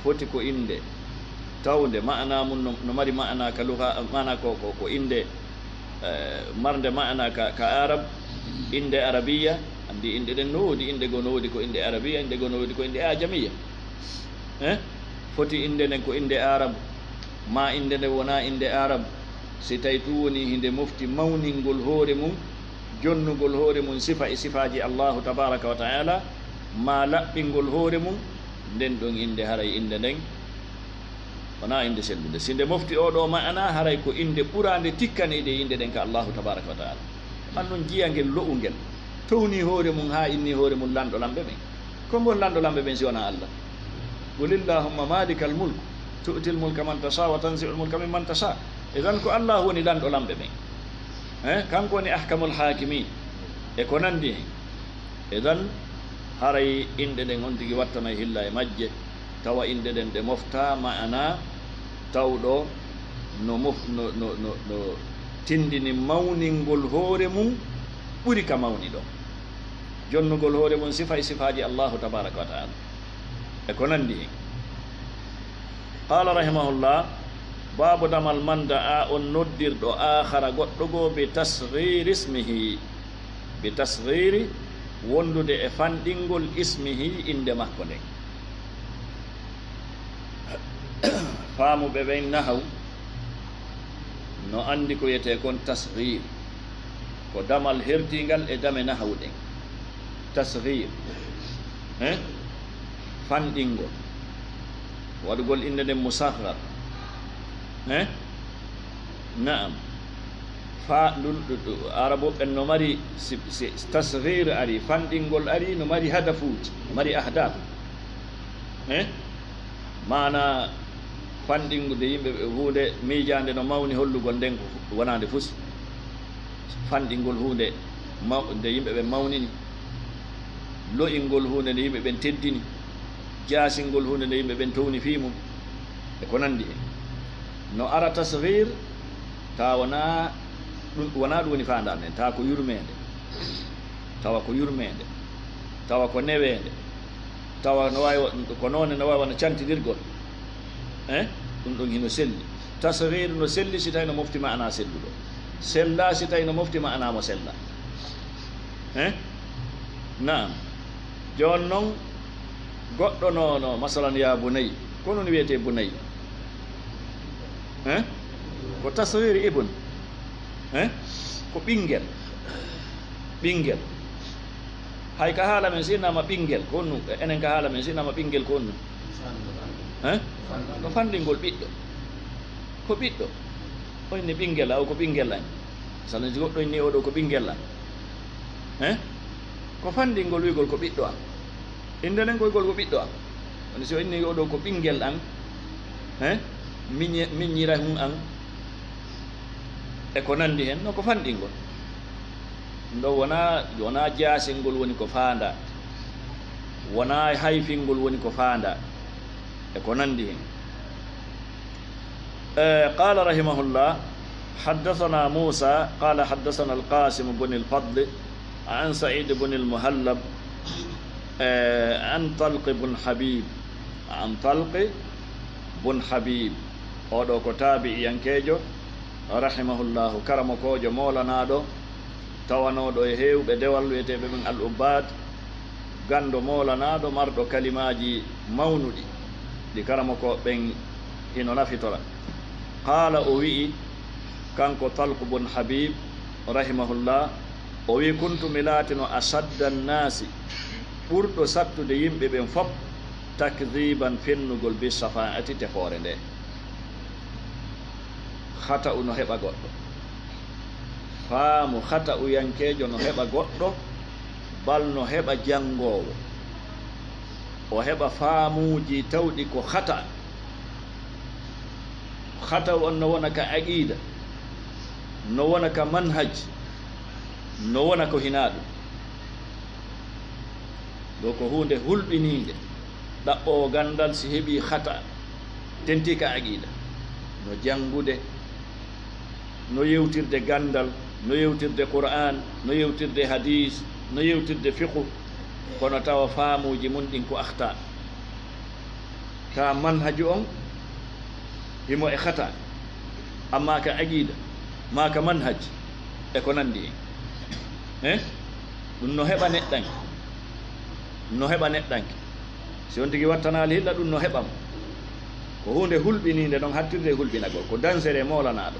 foti ko innde tawnde maana mum no, no mari maana ka luga, maana ko, ko, ko innde, eh, marnde maana ka, ka Arab, innde arabiya, anndi innde ɗen no woodi, innde goo no woodi ko innde arabiya, innde goo no woodi ko innde ajamiya. Eh? Foti innde nden ko innde Arab, maa innde nden wonaa innde Arab, si tawi tun wonii hinde mofti mawningol hoore mum, jonnugol hoore mum sifa e sifaaji Allaahu tabaaraka wa ta'aala, maa laɓɓingol hoore mum, nden ɗon innde haray innde nden wonaa innde sellunde. Si nde mofti oo ɗoo ma'ana, haray ko innde ɓuraande tikkaneede e innde ɗen ka Allaahu tabaaraka wa ta'aala. An non jiya ngel lo'ungel, townii hoore mum haa innii hoore mum lanɗo lamɓe ɓen. Ko ngol lanɗo lamɓe ɓen si wonaa Allah? Qul illahumma malikal mulk, tu'til mulka man tasha wa tanzi'ul mulka mimman tasha. Idan ko Allah woni lanɗo lamɓe ɓen. Eh, kanko woni ahkamul hakimin. E ko nanndi hen. Idan haray inɗe ɗen on tigi wattanay hilla e majje, tawa inɗe ɗen ɗe moftaa ma'ana tawɗo no mof-, no, no, no, no tindini mawningol hoore mum ɓuri ka mawni ɗon. Jonnugol hoore mum sifa e sifaaji Allahu tabaaraka wa ta'ala. E ko nanndi hen. Qaala rahimahullah, baabu damal man da'a, on noddirɗo aakhara goɗɗo goo, bi tasghiri ismihi, bi tasghiri, wondude e fanɗingol ismihi, innde makko nden. Faamuɓe ɓen nahaw no anndi ko wiyetee kon tasghir. Ko damal hertiingal e dame nahaw ɗen. Tasghir. Hein? Fanɗingol. Waɗugol innde nden musaghar. Hein? Na'am. Fa-, ndun, ɗu-, ɗu-, Arabu ɓen no mari, si, si tasghir ari, fanɗingol ari, no mari hadafuuji, no mari ahdaf. Hein? Maana fanɗingude yimɓe ɓe huunde miijaande no mawni hollugol nden ko fu-, wonaande fus. Fanɗingol huunde maw-, nde yimɓe ɓen mawnini. Lo'ingol huunde nde yimɓe ɓen teddini. Jaasingol huunde nde yimɓe ɓen towni fii mum. E ko nanndi hen. No ara tasghir, tawa wonaa ɗum, wonaa ɗum woni faandaare nden, tawa ko yurmeende. Tawa ko yurmeende. Tawa ko neweende. Tawa no waawi wa-, ko noone no waawi wona cantinirgol. Eh? Ɗum ɗon hino selli. Tasghir no selli si tawi no mofti ma'ana selluɗo. Sella si tawi no mofti ma'ana mo sella. Eh? Naam. Jooni non, goɗɗo no, no, masalan, ya bunay. Ko non wiyetee bunay? Eh? Ko tasghir ibn. Eh? Ko ɓinngel. Ɓinngel. Hay ka haala men, si innama ɓinngel, ko honɗum? Enen ka haala men, si innama ɓinngel, ko honɗum? Eh? Ko fanɗingol ɓiɗɗo. Ko ɓiɗɗo. O inni ɓinngel, aw ko ɓinngel an. Salen si goɗɗo inni oɗo ko ɓinngel an. Eh? Ko fanɗingol wi'ugol ko ɓiɗɗo an. Innde nden ko wi'ugol ko ɓiɗɗo an. Woni si o inni oɗo ko ɓinngel an, eh? Miñe-, miññirahun an. E ko nanndi hen, no ko fanɗingol. Ɗum ɗo wonaa, wonaa jaasingol woni ko faandaa. Wonaa hayfingol woni ko faandaa. E ko nanndi hen. Eh, qaala rahimahullah, haddathana Muusa, qaala haddathana al-Qaasim bun al-Fadl, an Sa'iid bun al-Muhallab, Eh, an Talqi bun Habib, an Talqi bun Habib, oɗo ko taabi'iyankeejo, rahimahullahu, karamokoojo moolanaaɗo, tawanooɗo e heewɓe dewal wi'eteeɓe ɓen al-ubbaad, ganndo moolanaaɗo, marɗo kalimaaji mawnuɗi, ɗi karamokooɓe ɓen hino nafitora. Qaala, o wi'i, kanko Talqu bun Habib, rahimahullah, o wi'i, kuntu, mi laatino, ashadda nnaasi, ɓurɗo sattude yimɓe ɓen fof, takdiban, fennugol, bi shafaa'ati, tefoore nde. Khata'u no heɓa goɗɗo. Faamu khata'uyankeejo no heɓa goɗɗo, bal no heɓa janngoowo. O heɓa faamuuji tawɗi ko khata. Khata'u on no wona ka aqiida, no wona ka manhaj, no wona ko hinaa ɗum. Ɗo ko huunde hulɓiniinde. Ɗaɓɓoowo ganndal, si heɓii khata, tentii ka aqiida, no janngude, no yewtirde ganndal, no yewtirde Qur'aan, no yewtirde hadiis, no yewtirde fiqhu, kono tawa faamuuji mun ɗin ko akhta. Ka manhaju on, himo e khata, amma ka aqiida, maa ka manhaj, e ko nanndi en. Eh? Ɗum no heɓa neɗɗanke. No heɓa neɗɗanke. Si on tigi wattanaali hilla, ɗum no heɓa mo. Ko huunde hulɓiniinde, non hattirde e hulɓinagol. Ko dansere moolanaaɗo.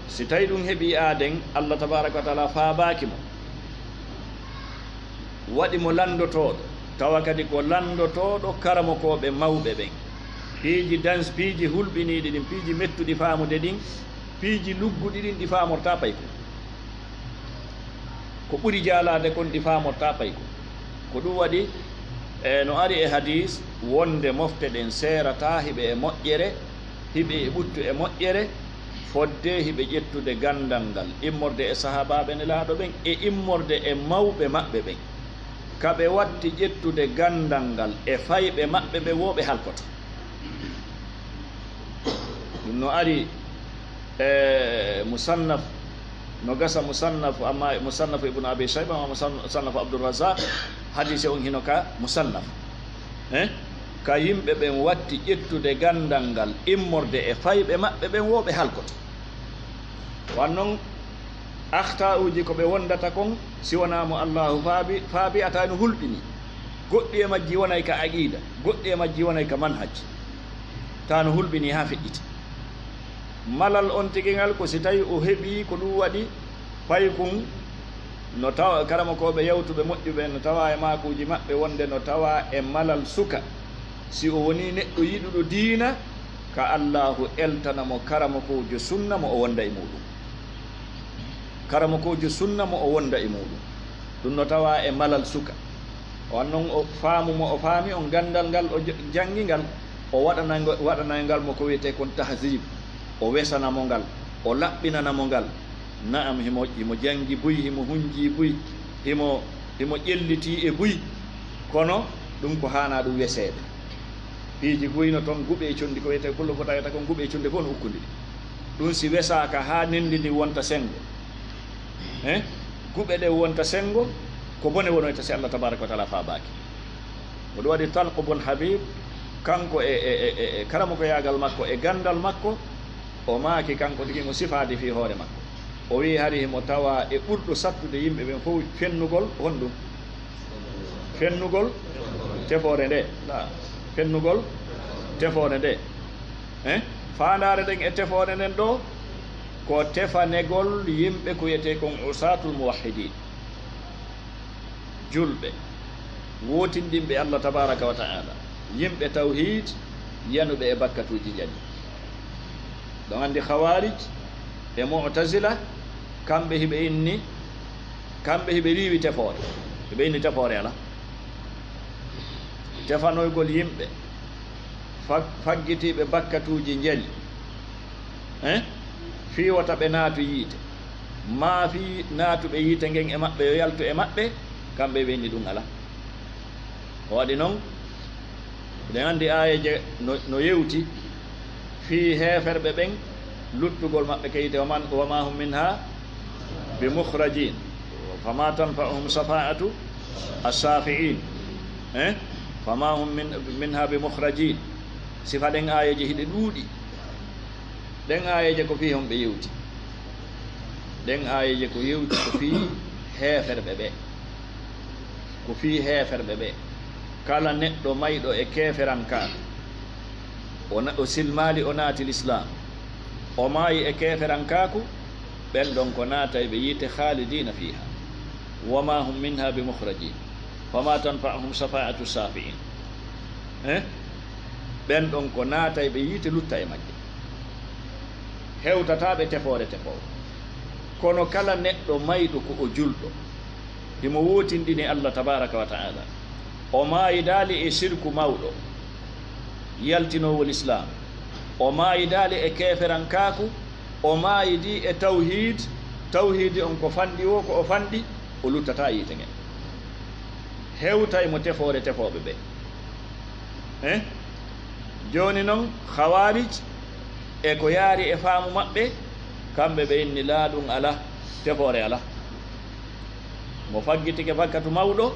Si tawi ɗum heɓii aaden, Allah tabaaraka wa taala faabaaki mo, waɗi mo lanndotooɗo, tawa kadi ko lanndotooɗo karamokooɓe mawɓe ɓen. Piiji dans, piiji hulɓiniiɗi ɗin, piiji mettuɗi faamude ɗin, piiji lugguɗi ɗin, ɗi faamortaa paykun. Ko ɓuri jaalaade kon, ɗi faamortaa paykun. Ko ɗum waɗi, e no ari e hadiis, wonde mofte ɗen seerataa hiɓe e moƴƴere, hiɓe e ɓuttu e moƴƴere, fodde hiɓe ƴettude ganndal ngal, immorde e sahaabaaɓe Nelaaɗo ɓen, e immorde e mawɓe maɓɓe ɓen. Ka ɓe watti ƴettude ganndal ngal e fayɓe maɓɓe ɓen, wo ɓe halkoto. Ɗum no ari e Musannaf, no gasa Musannaf, amma Musannaf Ibn Abi Shayba, amma Musan-, Musannaf Abdurrazzaq, hadiise on hino ka Musannaf. Eh? Ka yimɓe ɓen watti ƴettude ganndal ngal, immorde e fayɓe maɓɓe ɓen, wo ɓe halkoto. Wan non, akhta'uuji ko ɓe wondata kon, si wonaa mo Allaahu faabi, faabi, a tawa no hulɓini. Goɗɗi e majji wonay ka aqiida, goɗɗi e majji wonay ka manhaj. Tawa no hulɓini haa feƴƴiti. Malal on tigi ngal, ko si tawi o heɓii ko ɗum waɗi paykun, no tawa karamokooɓe yawtuɓe moƴƴuɓe, no tawa e maakuuji maɓɓe wonde no tawa e malal suka. Si o wonii neɗɗo yiɗuɗo diina, ka Allaahu eltana mo karamokoojo sunna mo o wonda e muuɗum. Karamokoojo sunna mo o wonda e muuɗum. Ɗum no tawa e malal suka. On non o faamu mo o faami on, ganndal ngal o j-, janngi ngal, o waɗana ngo-, waɗanay ngal mo ko wiyetee kon tahziib. O wesana mo ngal, o laɓɓinana mo ngal. Na'am, himo, himo janngi buy, himo hunjii buy, himo, himo ƴellitii e buy. Kono ɗum ko haanaa ɗum weseede. Piiji buy no ton, guɓe e conndi, ko wiyetee kullo fota wiyata kon guɓe e conndi fof no ukkundi ɗi. Ɗum si wesaaka haa nenndi ndin wonta senngo. Eh? Guɓe ɗen wonta senngo, ko bone wonoyta si Allah tabaaraka wa taala faabaaki. Ko ɗum waɗi Talq bun Habib, kanko e, e, e, e, e karamokoyaagal makko, e ganndal makko, o maaki kanko tigi mo sifaade fii hoore makko. O wi'i hari himo tawa e ɓurɗo sattude yimɓe ɓen fof fennugol honɗum? Fennugol tefoore nde. La. Fennugol tefoore nde. Eh? Faandaare nden e tefoore nden ɗo, ko tefanegol yimɓe ko wiyetee kon usaatul muwahhidiin. Julɓe, wootindinɓe Allah tabaaraka wa ta'ala, yimɓe tawhiid, yanuɓe e bakkatuuji njani. Ɗon anndi Khawaarij e Mu'tazila, kamɓe hiɓe inni, kamɓe hiɓe riiwi tefoore. Hiɓe inni tefoore alaa. Tefanoygol yimɓe fag-, faggitiiɓe bakkatuuji njani, eh? Fii wota ɓe naatu yiite, maa fii naatuɓe yiite ngen e maɓɓe yo yaltu e maɓɓe, kamɓe ɓe inni ɗum alaa. O waɗi non, eɗen anndi aayeeje no, no yewti fii heeferɓe ɓen, luttugol maɓɓe ka yiite, wa man, wa maa hum minhaa bi mukhrajiin, famaa tanfa'uhum shafaa'atu Assafi'in, eh? Fama hum min, minha bi mukhrajin. Sifa ɗen aayeeje hiɗe ɗuuɗi. Ɗen aayeeje ko fii honɓe yewti? Ɗen aayeeje ko yewti ko fii heeferɓe ɓe. Ko fii heeferɓe ɓe. Kala neɗɗo mayɗo e keeferankaaku, o na-, o silmaali, o naati lislaam, o maayi e keeferankaaku, ɓen ɗon ko naatayɓe yiite, khalidina fiha, wa ma hum minha bi mukhrajin, fama tanfa'uhum shafa'atu shafi'in. Eh? Ɓen ɗon ko naatayɓe yiite, lutta e majje. Hewtataa ɓe tefoore tefoowo. Kono kala neɗɗo mayɗo ko o julɗo, himo wootinɗini Allah tabaraka wa ta'ala, o maayidaali e sirku mawɗo, yaltinoowo lislaam, o maayidaali e keeferankaaku, o maayidi e tawhiid, tawhiidi on ko fanɗi woo, ko o fanɗi, o luttataa yiite ngen. Hewtay mo tefoore tefooɓe ɓe. Eh? Jooni non, Khawarij e ko yaari e faamu maɓɓe, kamɓe ɓe inni laa, ɗum alaa, tefoore alaa. Mo faggitike bakkatu mawɗo,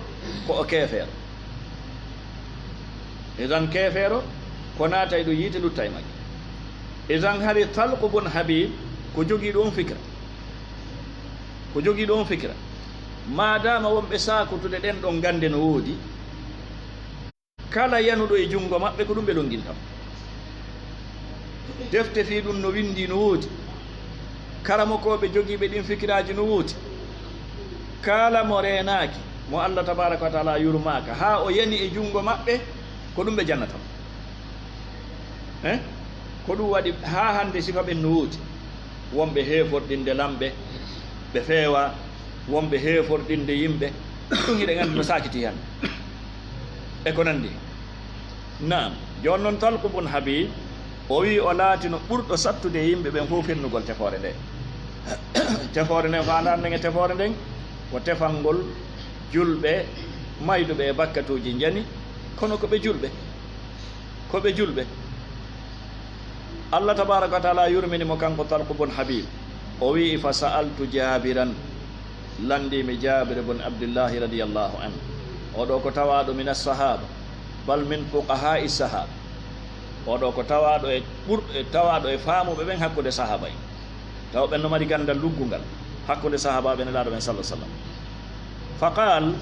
ko o keefeero. Idan keefeero, ko naatay ɗum yiite, luttay majje. Idan hari Talqu bun Habib, ko jogiiɗo on fikra. Ko jogiiɗo on fikra. Maadaama wonɓe saakutude ɗen ɗon gannde no woodi, kala yanuɗo e junngo maɓɓe, ko ɗum ɓe lonnginta mo. Defte fii ɗum no winndii no woodi. Karamokooɓe jogiiɓe ɗin fikiraaji no woodi. Kala mo reenaaki, mo Allah tabaaraka wa taala yurmaaka, haa o yani e junngo maɓɓe, ko ɗum ɓe jannata mo. Eh? Ko ɗum waɗi haa hannde sifa ɓen no woodi. Wonɓe heeforɗinde lamɓe, ɓe feewa, wonɓe heeforɗinde yimɓe, ɗum hiɗen anndi no saakiti hannde. E ko nanndi. Naam, jooni non Talqu bun Habib, o wi'i o laatino ɓurɗo sattude e yimɓe ɓen fof fennugol tefoore nde. Tefoore nden, faandaare nden e tefoore nden, ko tefangol julɓe mayduɓe e bakkatuuji njani, kono ko ɓe julɓe. Ko ɓe julɓe. Allah tabaaraka wa taala yurmini mo kanko Talqu bun Habib. O wi'i, "Fa sa'altu Jaabiran." Lanndii mi Jaabir bun Abdillahi radiyallahu anhu. Oo ɗoo ko tawaaɗo min as-sahaaba, bal min fuqahaa'i sahaaba. Oo ɗoo ko tawaaɗo e ɓur-, e tawaaɗo e faamuɓe ɓen hakkunde sahaaba en. Taw ɓen no mari ganndal luggungal hakkunde sahaabaaɓe Nelaaɗo men, sallallahu alaihi wasallam. Fa qaal,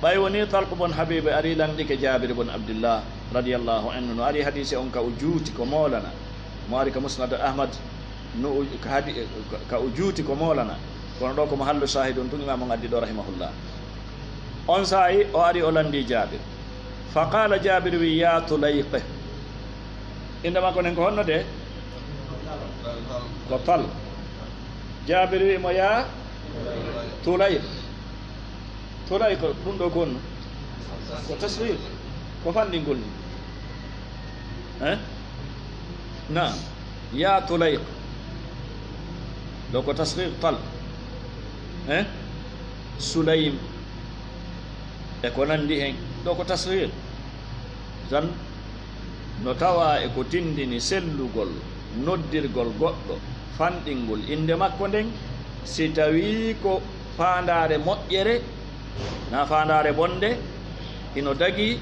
ɓay wonii Talqu bun Habiib ari lanndike Jaabir bun Abdillah, radiyallahu anhu, no ari hadiise on ka o juuti ko moolana, mo ari ka Musnad Ahmad, no o, ka hadi-, ka o juuti ko moolana, kono ɗoo ko mahallu shaahid on tun Imaam on addi ɗoo, rahimahullah. On saa'i o ari o lanndii Jaabir. Fa qaala, Jaabir wi, "Yaa Tulayq." Innde makko nden ko honno de? Ko Tal. Jaabir wi mo, "Yaa Tulayq." Tulayq, ɗum ɗoo ko honno? Ko tasghir. Ko fanɗingol ni. Eh? Naam. "Yaa Tulayq." Ɗoo ko tasghir Tal. Eh? Sulaym. E ko nanndi hen, ɗoo ko tasghir. Tan no tawaa e ko tinndini sellugol noddirgol goɗɗo, fanɗingol innde makko nden, si tawii ko faandaare moƴƴere, naa faandaare bonnde, hino dagii,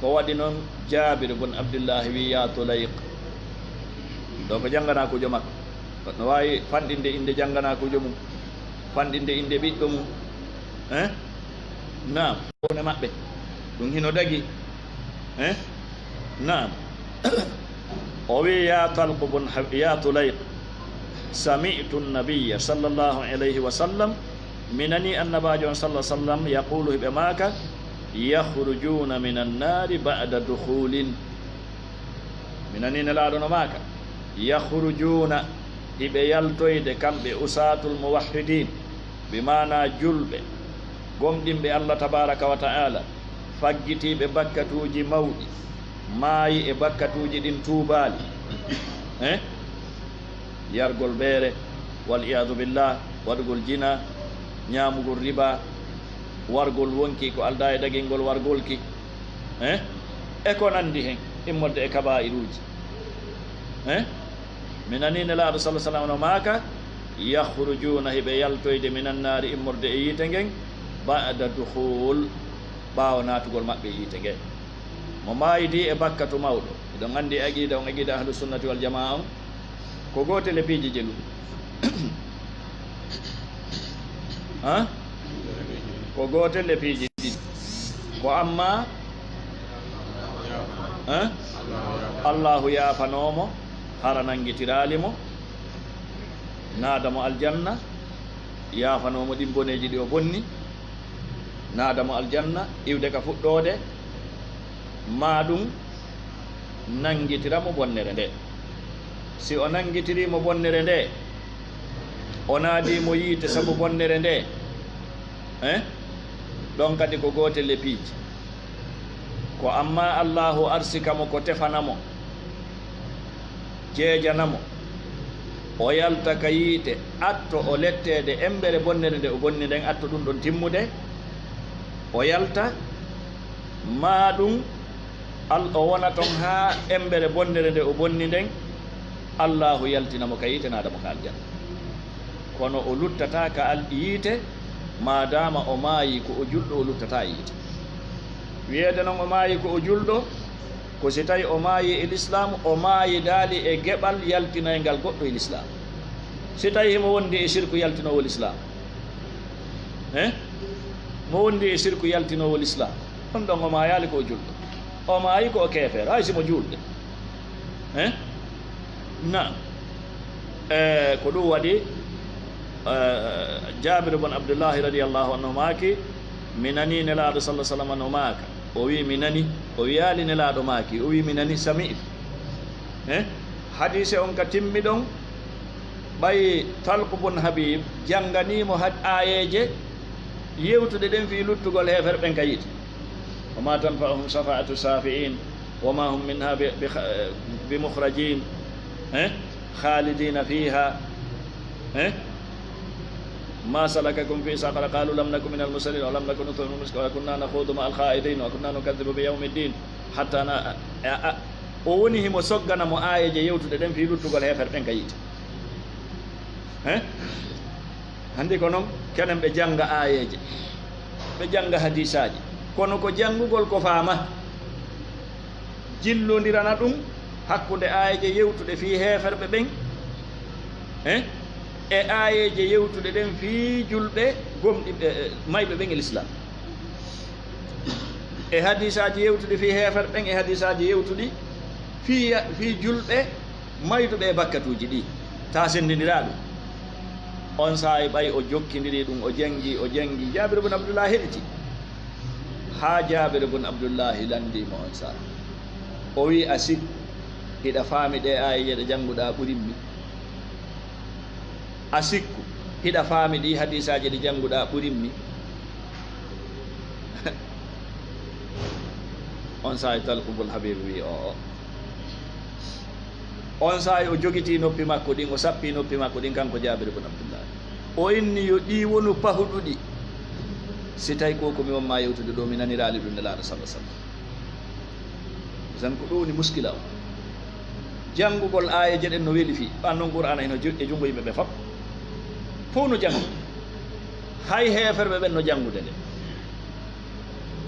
ko waɗi non Jaabir bun Abdillahi wi, "Yaa Tulayq." Ɗoo ko jannganaakuujo makko. Goɗɗo no waawi fanɗinde innde jannganaakuujo mum, fanɗinde innde ɓiɗɗo mum. Eh? Naam. Wone maɓɓe. Ɗum hino dagi. Eh? Naam. O wi, "Yaa Talq bun Ha-, yaa Tulayq, sami'tu an-nabiyya sallallahu alayhi wa sallam," mi nanii Annabaajo on sallallahu alayhi wa sallam, "yaqulu," hiɓe maaka, "Yakhrujuuna mina an-naari ba'da dukhulin." Mi nanii Nelaaɗo no maaka, "Yakhrujuuna," hiɓe yaltoyde kamɓe usaatul muwahhidiin, bi maanaa julɓe, gomɗinɓe Allah tabaaraka wa ta'aala, faggitiiɓe bakkatuuji mawɗi, maayi e bakkatuuji ɗin tuubaali. Eh? Yargol beere, wal iyaadu billah, waɗugol jina, ñaamugol riba, wargol wonki ko aldaa e dagingol wargol ki. Eh? E ko nanndi hen, immorde e kabaa'iruuji. Eh? Mi nanii Nelaaɗo sallallahu alaihi wasallam no maaka, "Yakhrujuuna," hiɓe yaltoyde, "minan naari," immorde e yiite ngen, ba'da dukhul, ɓaawo naatugol maɓɓe yiite nge. Mo maayidi e bakkatu mawɗo. Eɗon anndi aqida on, aqida ahlu sunnati wal jamaa on, ko gootel e piiji jelu. Ha? Ko gootel e piiji ɗiɗi. Ko amma, ha? Allahu yaafanoomo, hara nanngitiraali mo, naada mo aljanna, yaafanoomo ɗin boneeji ɗi o bonni, naada mo aljanna, iwde ka fuɗɗoode, maa ɗum nanngitira mo bonnere nde. Si o nanngitirii mo bonnere nde, o naadii mo yiite sabu bonnere nde, eh? Ɗon kadi ko gootel e piiji. Ko amma Allaahu arsika mo ko tefana mo, jeejana mo, o yalta ka yiite, atto o letteede embere bonnere nde o bonni nden, atto ɗum ɗon timmude, o yalta, maa ɗum al-, o wona ton haa embere bonnere nde o bonni nden, Allaahu yaltina mo ka yiite, naada mo ka aljanna. Kono o luttataa ka al-, yiite, maadaama o maayi ko o julɗo, o luttataa yiite. Wiyeede non o maayi ko o julɗo, ko si tawi o maayi e lislaam, o maayidaali e geɓal yaltinayngal goɗɗo e lislaam. Si tawi himo wondi e sirku yaltinoowo lislaam, eh? Mo wondi e sirku yaltinoowo lislaam, on ɗon o maayaali ko o julɗo. O maayi ko o keefeero, hay si mo juulde. Eh? Naam. Eh, ko ɗum waɗi, eh, Jaabir bun Abdullahi radiyallahu anhu maaki, mi nani Nelaaɗo sallallahu alaihi wasallam no maaka. O wi, mi nani, o wiyaali Nelaaɗo maaki, o wi, mi nani, sami'tu. Eh? Hadiise on ka timmi ɗon, ɓay Talq bun Habib jannganiimo had-, aayeeje yewtuɗe ɗen fii luttugol heeferɓe ɓen ka yiite. Wa ma tanfa'uhum shafa'atu shafi'in, wa ma hum minha bi, bi, bi mukhrajin, eh? Khalidina fiha, eh? Ma salakakum fi saqar? Qalu lam naku minal musallin wa lam naku nut'imul miskin wa kunna nakhudu ma'al kha'idin wa kunna nukadhibu bi yawmiddin hatta na, a, a, o woni himo soggana mo aayeeje yewtuɗe ɗen fii luttugol heeferɓe ɓen ka yiite. Eh? Hannde ko non, kenen ɓe jannga aayeeje, ɓe jannga hadiisaaji, kono ko janngugol ko faama, jillondirana ɗum hakkunde aayeeje yewtuɗe fii heeferɓe ɓen, eh, e aayeeje yewtuɗe ɗen fii julɓe gomɗi-, eh, eh, mayɓe ɓen e lislaam, e hadiisaaji yewtuɗi fii heeferɓe ɓen, e hadiisaaji yewtuɗi fii, fii julɓe mayduɓe e bakkatuuji ɗi, taa senndindiraa ɗum. On saa'i ɓay o jokkindiri ɗum, o janngi, o janngi, Jaabir bun Abdullahi heɗiti. Haa Jaabir bun Abdullahi lanndii mo on saa'i. O wi'i, a sikku hiɗa faami ɗee aayeeje ɗe jannguɗaa ɓurimmi? A sikku hiɗa faami ɗii hadiisaaji ɗi jannguɗaa ɓurimmi? On saa'i Talq bun Habib wi'i, o'o. On saa'i o jogitii noppi makko ɗin, o sappii noppi makko ɗin, kanko Jaabir bun Abdullahi. O inni, yo ɗii wonu pahuɗuɗi, si tawi ko ko mi won maa yewtude ɗoo, mi naniraali ɗum Nelaaɗo sallallahu alaihi wasallam. Isan ko ɗum woni muskila o. Janngugol aayeeje ɗen no weli fii, ɓan non Qur'aana ino ju-, e junngo yimɓe ɓe fop. Fof no janngude. Hay heeferɓe ɓen no janngude nde.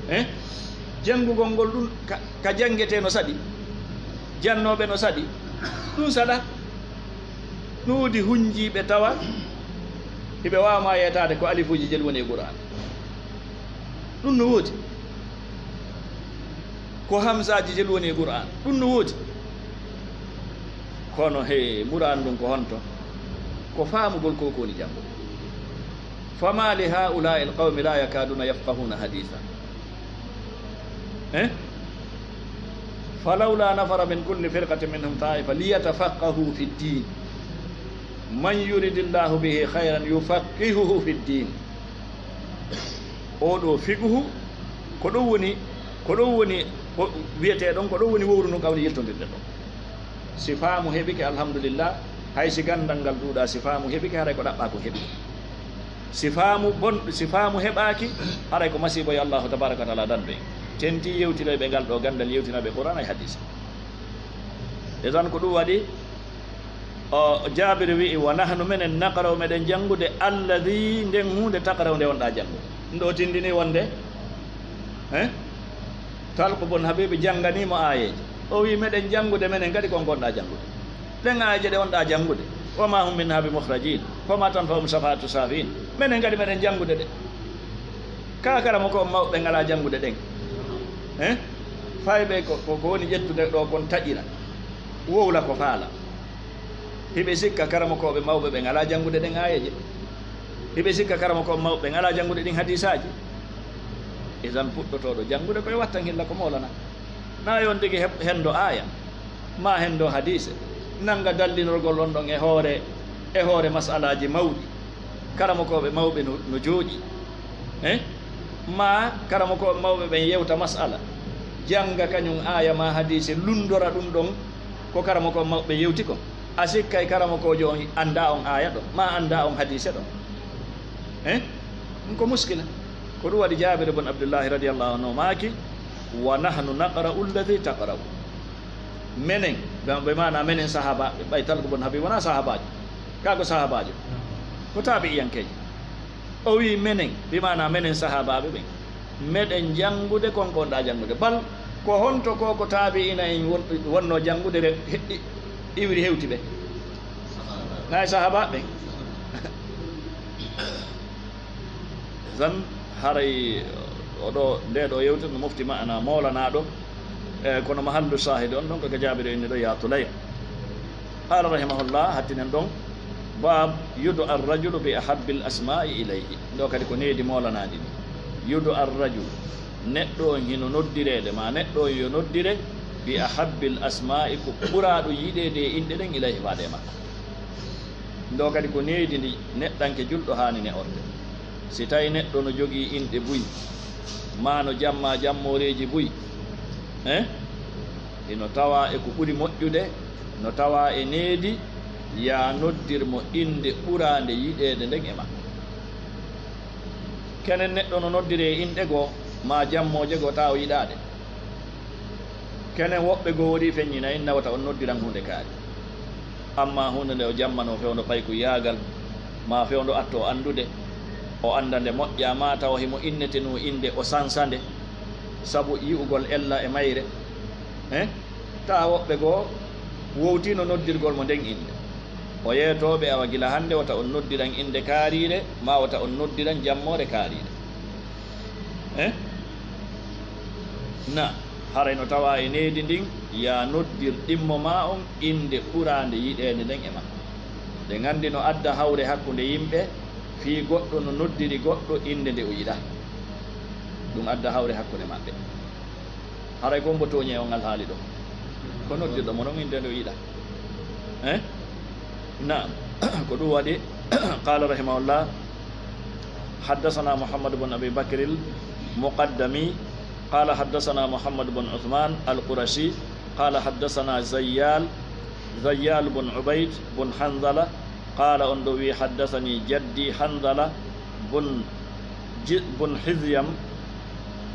Eh? Janngugol ngol ɗum ka, ka janngetee no saɗi, jannooɓe no saɗi, ɗum saɗa. No woodi hunjiiɓe tawa hiɓe waawa maa yeetaade ko alifuuji jeli woni e Qur'aana. Ɗum no woodi. Ko hamsaaji jeli woni e Qur'aana. Ɗum no woodi. Kono he Qur'aana ɗum ko honto? Ko faamugol ko ko woni janngo. Fama li haula'i alqawmi la yakaduna yafqahuna haditha. Eh? Falawla nafara min kulli firqatin minhum ta'ifa liyatafaqqahu fi ddin. Man yuridillahu bihi khayran yufaqihuhu fi ddin. Oɗo fiqhu, ko ɗum woni, ko ɗum woni, ko wiyetee ɗon, ko ɗum woni wowru ndun kawni yiltondirde ɗon. Si faamu heɓike, alhamdulillah, hay si ganndal ngal ɗuuɗaa, si faamu heɓike, haray ko ɗaɓɓaa ko heɓi. Si faamu bon-, si faamu heɓaaki, haray ko masiibo yo Allahu tabaraka wa taala dandu en. Tentii yewtinoyɓe ngal ɗoo ganndal, yewtinaaɓe Qur'aana e hadiis. E tan ko ɗum waɗi, o Jaabir wi'i, "Wa nahnu, menen, naqra'u, meɗen janngude, alladhi, nden huunde, taqra'u, nde wonɗaa janngude." Ɗo tindini wonde, eh? Talq bun Habibi jannganiimo aayeeje. O wi'i, "Meɗen janngude, menen kadi, ko on ngonɗaa janngude. Ɗen aayeeje ɗe wonɗaa janngude. Wa ma hum minha bi mukhrajin. Wa ma tanfa'uhum shafaatu shafi'in. Menen kadi, meɗen janngude ɗe. Ka karamoko on mawɓe ngalaa janngude ɗen. Eh? Fayɓe ko, ko, ko woni ƴettude ɗo kon taƴira. Wowla ko faala." Hiɓe sikka karamokooɓe mawɓe ɓen alaa janngude ɗen aayeeje. Hiɓe sikka karamokooɓe mawɓe ɓen alaa janngude ɗin hadiisaaji. Idan, puɗɗotooɗo janngude ko e wattan hilla ko moolana. Na yon tigi he-, henndo aaya, maa henndo hadiise, nannga dallinorgol on ɗon e hoore, e hoore masalaaji mawɗi. Karamokooɓe mawɓe no, no jooɗii. Eh? Maa karamokooɓe mawɓe ɓen yewta masala, jannga kañum aaya maa hadiise, lunndora ɗum ɗon ko karamokooɓe mawɓe yewti kon. A sikkay karamokoojo on anndaa on aaya ɗon, maa anndaa on hadiise ɗon. Eh? Ɗum ko muskila. Ko ɗum waɗi Jaabir bun Abdullahi radiyallahu anhu maaki, "Wa nahnu naqra'u alladhi taqra'u." Menen, ɓe, ɓe maana menen sahaabaaɓe, ɓay Talq bun Habib wonaa sahaabaajo. Kaa ko sahaabaajo? Ko taabi'iyankeejo. O wi'i, "Menen," bi maana menen sahaabaaɓe ɓen, "meɗen janngude kon ko wonɗaa janngude." Bal ko honto ko, ko taabi'ina en won-, wonnoo janngude re-, he-, i-, iwri hewti ɓe? Naa e sahaabaaɓe ɓen. Zan haray o ɗo, nde ɗo yewtere no mofti maana moolanaaɗo, e kono mahallu saahidi on ɗon ko ka Jaabir o inni ɗo, "Ya Tulay." Qaala rahimahullah, hattinen ɗon, "Baab yudu ar-rajulu bi ahabbil asmaa'i ilayhi." Ɗo kadi ko needi moolanaaɗi ni. "Yudu ar-rajulu," neɗɗo on hino noddireede, ma neɗɗo on yo noddire, "bi ahabbil asmaa'i," ko ɓuraaɗo yiɗeede e inɗe ɗen, "ilayhi," faade e makko. Ɗo kadi ko needi ndi neɗɗanke julɗo haani ne'orde. Si tawi neɗɗo no jogii inɗe buy, maa no jammaa jammooreeji buy, eh? Hino tawaa e ko ɓuri moƴƴude, no tawaa e needi, yaa noddir mo innde ɓuraande yiɗeede nden e makko. Kenen neɗɗo no noddire e inɗe goo, maa jammooje goo, tawa o yiɗaa ɗe. Kenen woɓɓe goo woɗi feññinay, nawata on noddiran huunde kaari. Amma huunde nde o jammanoo fewndo paykuyaagal, maa fewndo atto o anndude, o annda nde moƴƴaa, maa tawa himo innetenoo innde, o sansa nde, sabu yi'ugol ella e mayre. Eh? Tawa woɓɓe goo wowtiino noddirgol mo nden innde. O yeetooɓe, awa gila hannde wota on noddiran innde kaariire, maa wota on noddiran jammoore kaariire. Eh? Na, haray no tawaa e needi ndin, yaa noddir ɗimmo maa on innde ɓuraande yiɗeede nden e makko. Ɗe nganndi no adda hawre hakkunde yimɓe, fii goɗɗo no noddiri goɗɗo innde nde o yiɗaa. Ɗum adda hawre hakkunde maɓɓe. Haray ko mbo tooñe on alhaali ɗo. Ko noddirɗo mo non innde nde o yiɗaa. Eh? Naam. Ko ɗum waɗi, qaala rahimahullah, حدثنا محمد بن أبي بكر المقدمي، قال حدثنا محمد بن عثمان القرشي، قال حدثنا زيال، زيال بن عبيد بن حنظلة، قال، on ɗo wi'i, حدثني جدي حنظلة بن ج-، بن حذيم،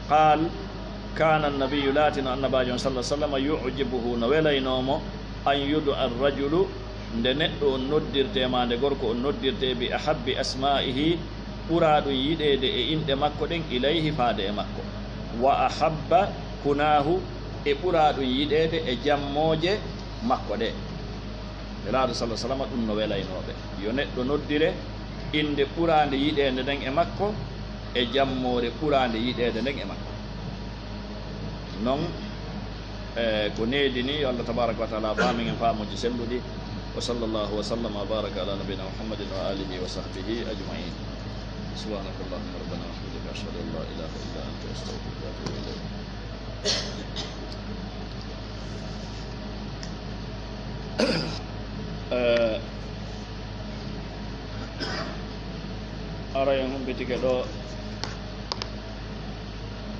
قال، كان النبي، laatino Annabaajo on, صلى الله عليه وسلم، يعجبه، no welaynoo mo, أن يدعى الرجل، nde neɗɗo on noddirtee, maa nde gorko on noddirtee, بأحب أسمائه، ɓuraaɗum yiɗeede e inɗe makko ɗen, إليه، faade e makko, وأحب كناه، e ɓuraaɗum yiɗeede e jammooje makko ɗe. Nelaaɗo, صلى الله عليه وسلم، ɗum no welaynoo ɓe, yo neɗɗo noddire innde ɓuraande yiɗeende nden e makko, e jammoore ɓuraande yiɗeede nden e makko. Non, e ko needi ni, yo Allah tabaaraka wa taala faamin en faamuuji selluɗi. وصلى الله وسلم وبارك على نبينا محمد وآله وصحبه أجمعين. سبحانك اللهم ربنا وبحمدك، أشهد أن لا إله إلا أنت، أستغفرك وأتوب إليك. Eh, ara en humpitike ɗo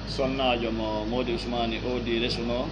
sonnaajo mo Moodi Usmaani Oodi resuno.